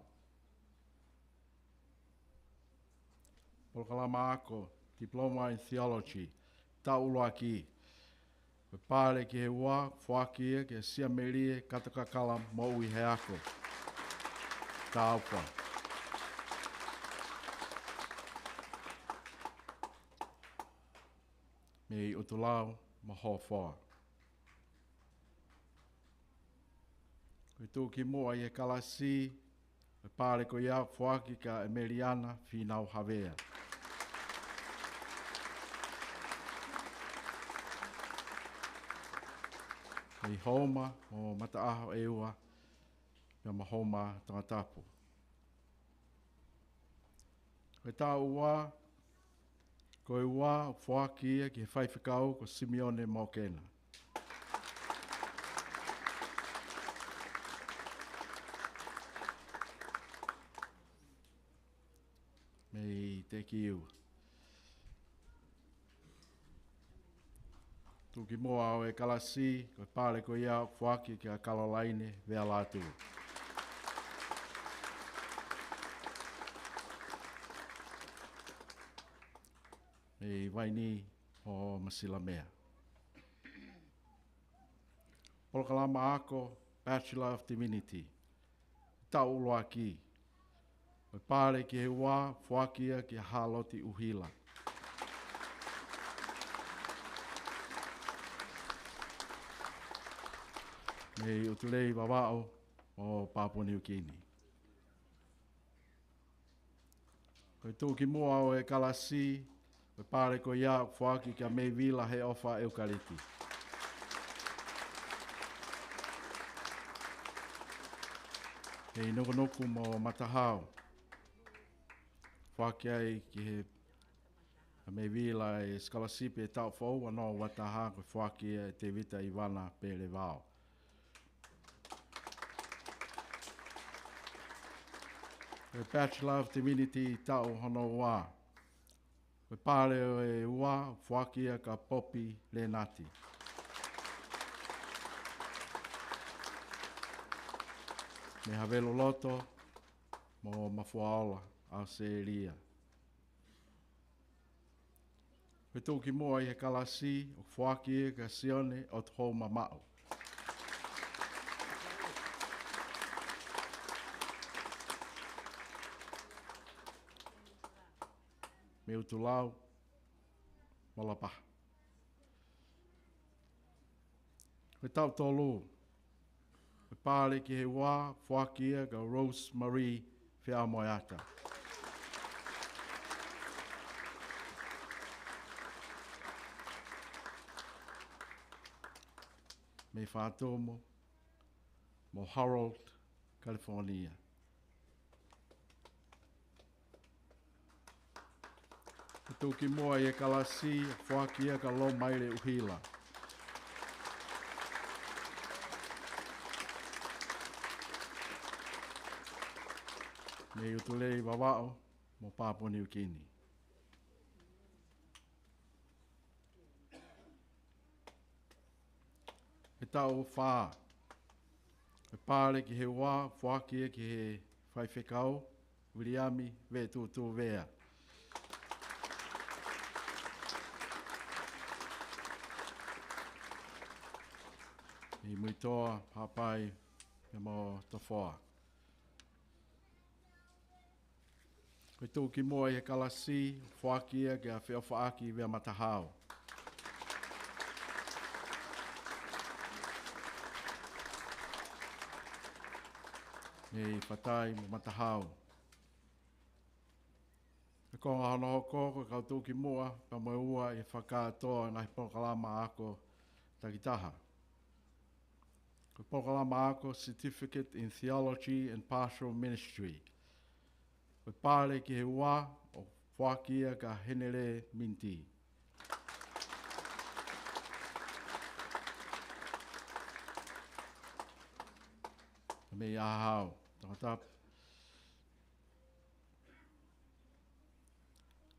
Polokalama ako, Diploma in Theology, taʻu ʻuluaki. Ko e pale ki he ua, foaki ia kia Siamelie Katokakala Moʻuiheako, Taufa. Mei ʻUtulau mo Hofoa. Ko e tuʻukimuʻa ʻi he kalasi, ko e pale ko ia foaki kia ʻEmeliana Fīnau Havea. Mei Houma mo Mataʻaho ʻEua, pea mo Houma Tongatapu. Ko e taʻu ua, ko e ua, foaki ia ki he faifekau ko Simione Mokena. Mei Tekiu. Tuʻukimuʻa ʻo e kalasi, ko e pale ko ia foaki kia Kalolaine Vealatu. Mei Vainī mo Masilamea. Polokalama ako, Bachelor of Divinity, taʻu ʻuluaki. Ko e pale ki he ua, foaki ia kia Hāloti ʻUhila. Mei ʻUtulei Vavaʻu mo Papua Niukini. Ko e tuʻukimuʻa ʻo e kalasi, ko e pale ko ia foaki kia Meivila Heʻofa ʻEukaliti. Mei Nukunuku mo Matahao. Foaki ai ki he, ʻa Meivila e sikalasipi e taʻu foʻou ua noa ua taha, ko e foaki ʻe Tevita ʻIvana Pele Vao. Ko e Bachelor of Divinity taʻu hono ua. Ko e pale ʻo e ua, foaki ia kia Popi Lenati. Mei Haveluloto mo Mafuaola, ʻAositelēlia. Ko e tuʻukimuʻa ʻi he kalasi, ʻoku foaki ia kia Sione ʻOtuhoumamaʻu. Mei ʻUtulau mo Lapaha. Ko e taʻu tolu, ko e pale ki he ua, foaki ia kia Rose Marie Feamoeata. Mei Fatumu mo Harold, California. Ko e tuʻukimuʻa ʻi he kalasi, foaki ia kia Lomaile ʻUhila. Mei ʻUtulei Vavaʻu mo Papua Niukini. Ko e taʻu fā, ko e pale ki he ua, foaki ia ki he faifekau, Viliami Vetutu Vea. Mei Muitoa, Haʻapai, pea mo Tofoa. Ko e tuʻukimuʻa ʻi he kalasi, foaki ia kia Feʻofaʻaki Veamatahao. Mei Fatai mo Matahau. Ko e konga hono hoko, ko e kau tuʻukimuʻa pea mo e ua ʻi he fakakātoa e ngaahi polokalama ako takitaha. Ko e polokalama ako Certificate in Theology and Pastoral Ministry. Ko e pale ki he ua, ʻoku foaki ia kia Henele Miniti. Mei ʻAhau, tangata.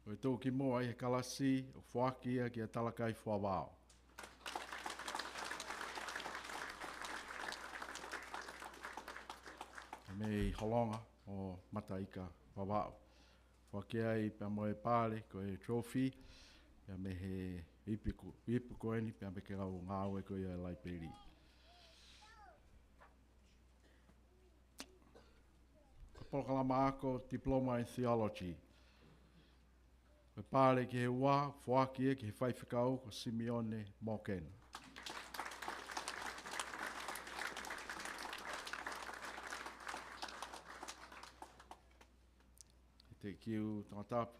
Ko e tuʻukimuʻa ʻi he kalasi, ʻoku foaki ia kia Talakai Fuavao. Mei Holonga mo Mataika Vavaʻu. Foaki ai pea mo e pale, ko e trophy, pea mei he ipu ko, ipu ko eni, pea mei he kau ngāue ko ia ʻa e laipeli. Ko e polokalama ako Diploma in Theology. Ko e pale ki he ua, foaki ia ki he faifekau ko Simeone Morgan. Thank you, Tongatapu.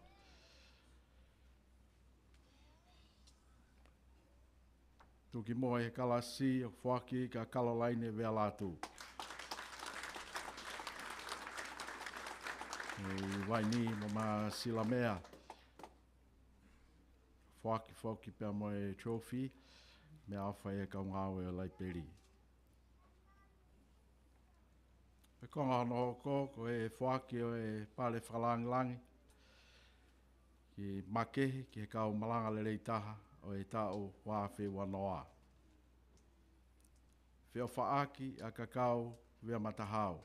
Tuʻukimuʻa ʻi he kalasi, ʻoku foaki kia Kalolaine Vealatu. ʻI Vainī mo Masilamea. Foaki, foaki pea mo e trophy, meʻaʻofa ʻa e kau ngāue ʻa e laipeli. Ko e konga hono hoko, ko e foaki ʻo e pale fakalāngilangi ki Makehe, ki he kau malanga lelei taha ʻo e taʻu ua afe ua noa. Feʻofaʻaki ʻa Kakau via Matahau.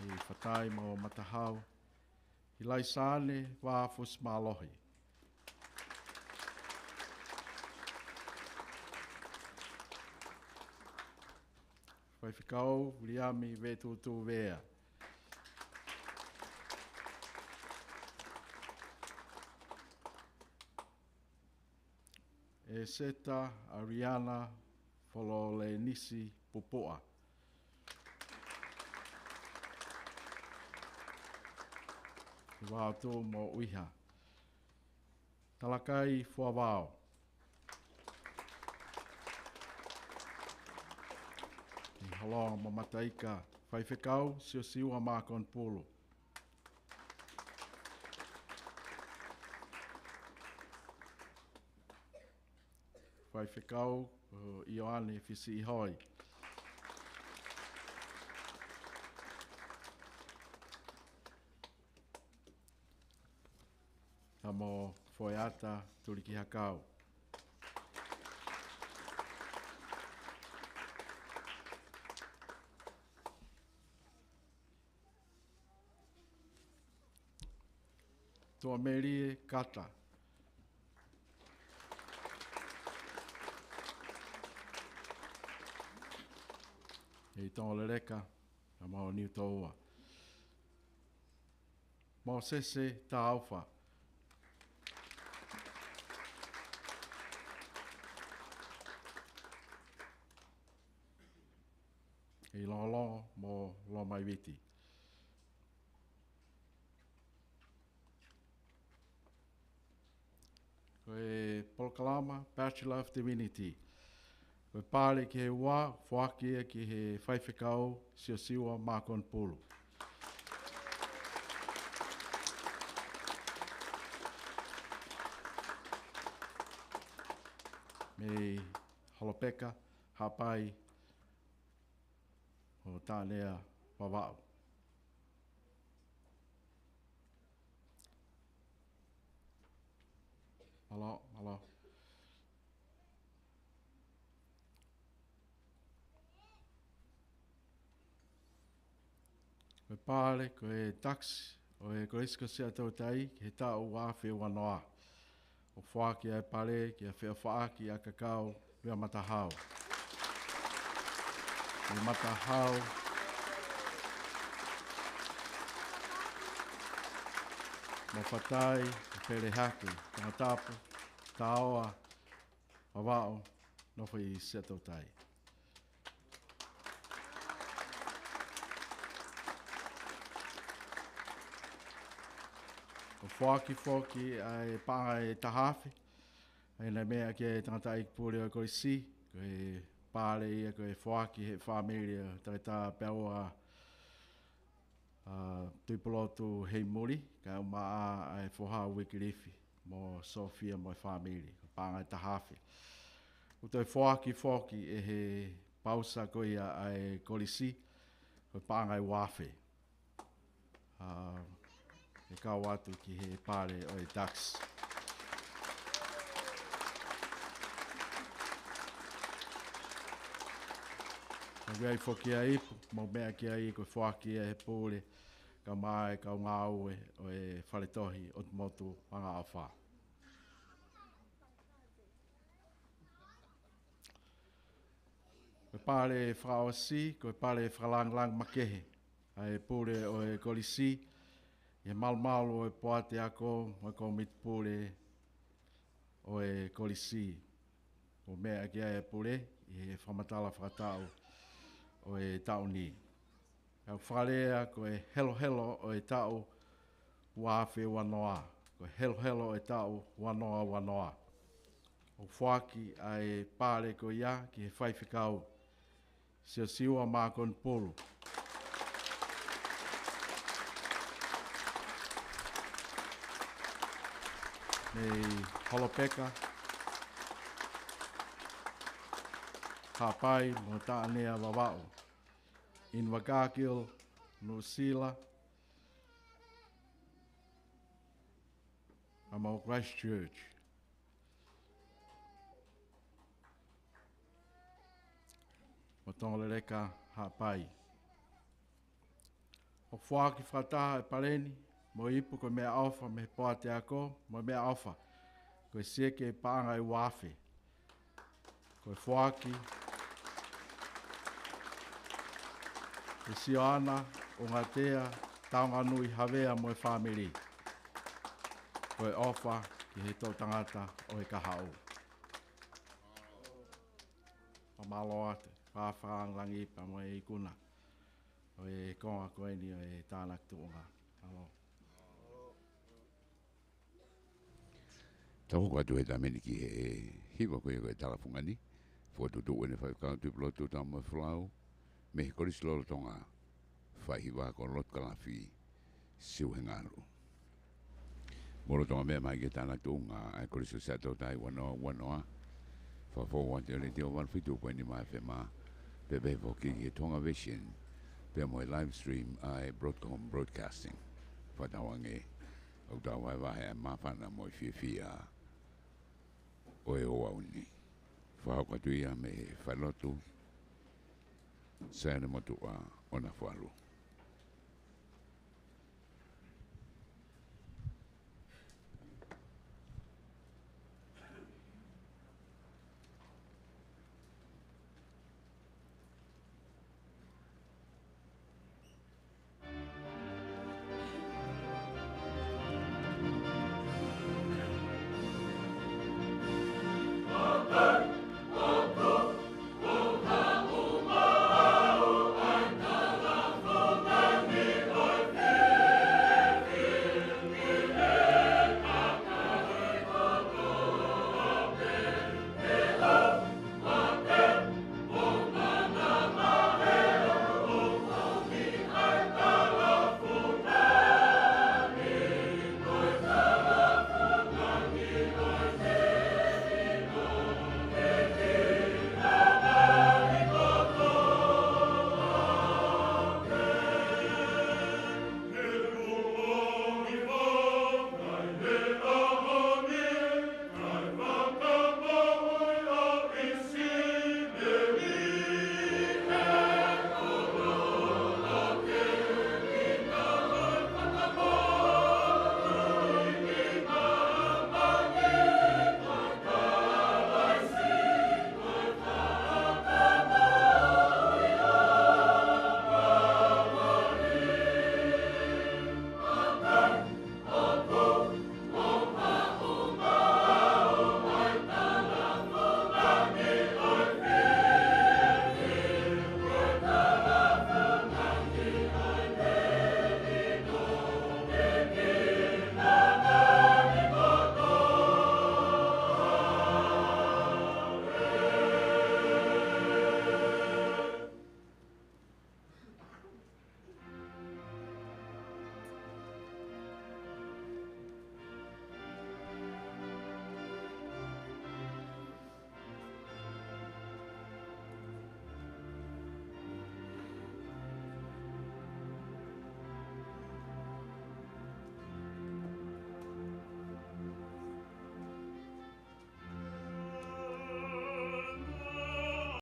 ʻI Fatai mo Matahau. ʻIlaisaane Vafusimālohi. Faifekau Viliami Vetutu Vea. ʻEseta ʻAliana Fololenisi Pupuʻa. Vaotu mo ʻUiha. Talakai Fuavao. ʻI Holonga mo Mataika, faifekau Siosiua Makonepulu. Faifekau, ʻo, ʻIoane Fisiʻihoi. Pea mo Foeata Tulikihakau. Tuʻamelie Kata. ʻI Tongoleleka, pea mo Niutoua. Mōsese Taufa. ʻI Longolongo mo Lomaiviti. Ko e polokalama Bachelor of Divinity. Ko e pale ki he ua, foaki ia ki he faifekau Siosiua Makonepulu. Mei Holopeka, Haʻapai, ʻo Tānea Vavaʻu. Mālō, mālō. Ko e pale, ko e tax, ʻo e Kolisi ko Siaʻatoutai, ki he taʻu ua afe ua noa. ʻOku foaki ʻa e pale kia Feʻofaʻaki ʻa Kakau via Matahau. ʻI Matahau. Mo Fatai, Pelehake, Tongatapu, Taoa, Vavaʻu, nofo ʻi Siaʻatoutai. ʻOku foaki foki ʻa e paʻanga ʻe taha afe, ʻa ia naʻe meʻa ki ai e tangataʻeiki pule ʻo e kolisi, ko e pale ia ko e foaki ʻe he fāmili ʻo Takitā Peaua, ʻa, Tuʻipulotu Heimuli, kae ʻumaʻā ʻa e foha ʻo Uikilifi mo Sofia mo e fāmili, ko e paʻanga ʻe taha afe. ʻOku toe foaki foki ʻe he pausa ko ia ʻa e kolisi, ko e paʻanga ʻe ua afe. ʻA, ʻe kau atu ki he pale ʻo e Dux. ʻOku ʻi ai foki ʻa e ipu, mou meʻa ki ai, ko e foaki ia ʻe he pule, kae ʻumaʻā e kau ngāue ʻo e fale tohi ʻOtu Motu Angaʻofa. Ko e pale fakaʻosi, ko e pale fakalāngilangi makehe ʻa e pule ʻo e kolisi, ʻi he malumalu ʻo e poate ako mo e kōmiti pule ʻo e kolisi. ʻOku meʻa ki ai e pule ʻi he fakamatala fakataʻu ʻo e taʻu ni. ʻOku fakalea ko e helohelo ʻo e taʻu ua afe ua noa, ko e helohelo ʻo e taʻu ua noa ua noa. ʻOku foaki ʻa e pale ko ia ki he faifekau Siosiua Mākonipulu mei Holopeka, Haʻapai mo Taʻanea Vavaʻu, Invercargill, Nuʻusila, kae ʻumaʻā Christchurch mo Tonga Leleka, Haʻapai. ʻOku foaki fakataha e pale ni mo e ipu ko e meʻaʻofa mei he poate ako mo e meʻaʻofa, ko e sieke paʻanga ʻe ua afe. Ko e foaki ʻe Sioana ʻUngatea Taunganui Havea mo e fāmili. Ko e ʻofa ki he toʻutangata ʻo e kahaʻu. Fakamālō atu, fakalāngilangi pea mo e ikuna ʻo e konga ko eni ʻo e tānaki tuʻunga. Mālō. Tau hoko atu he taimi ni ki he hiva ko ia ko e tala fungani. Fokotuʻutuʻu ʻe he faifekau Tuʻipulotu Taumoefolau mei he Kolisi Lolotonga, faihiva ko Lotukalafi Siuhengalu. Mou lolotonga meʻa mai ki he tānaki tuʻunga ʻa e Kolisi ʻo Siaʻatoutai ua noa ua noa. Fakafou atu ʻi he letiō valu fitu poini nima FM, pea pehē foki ki he Tonga Vision, pea mo e live stream ʻa e Broadcom Broadcasting. Fakatauange ʻoku tau vahevahe ʻa e māfana mo e fiefia ʻo e ʻaho ni. Fakahoko atu ia mei he falelotu Saione Motuʻa ʻo Nafualu.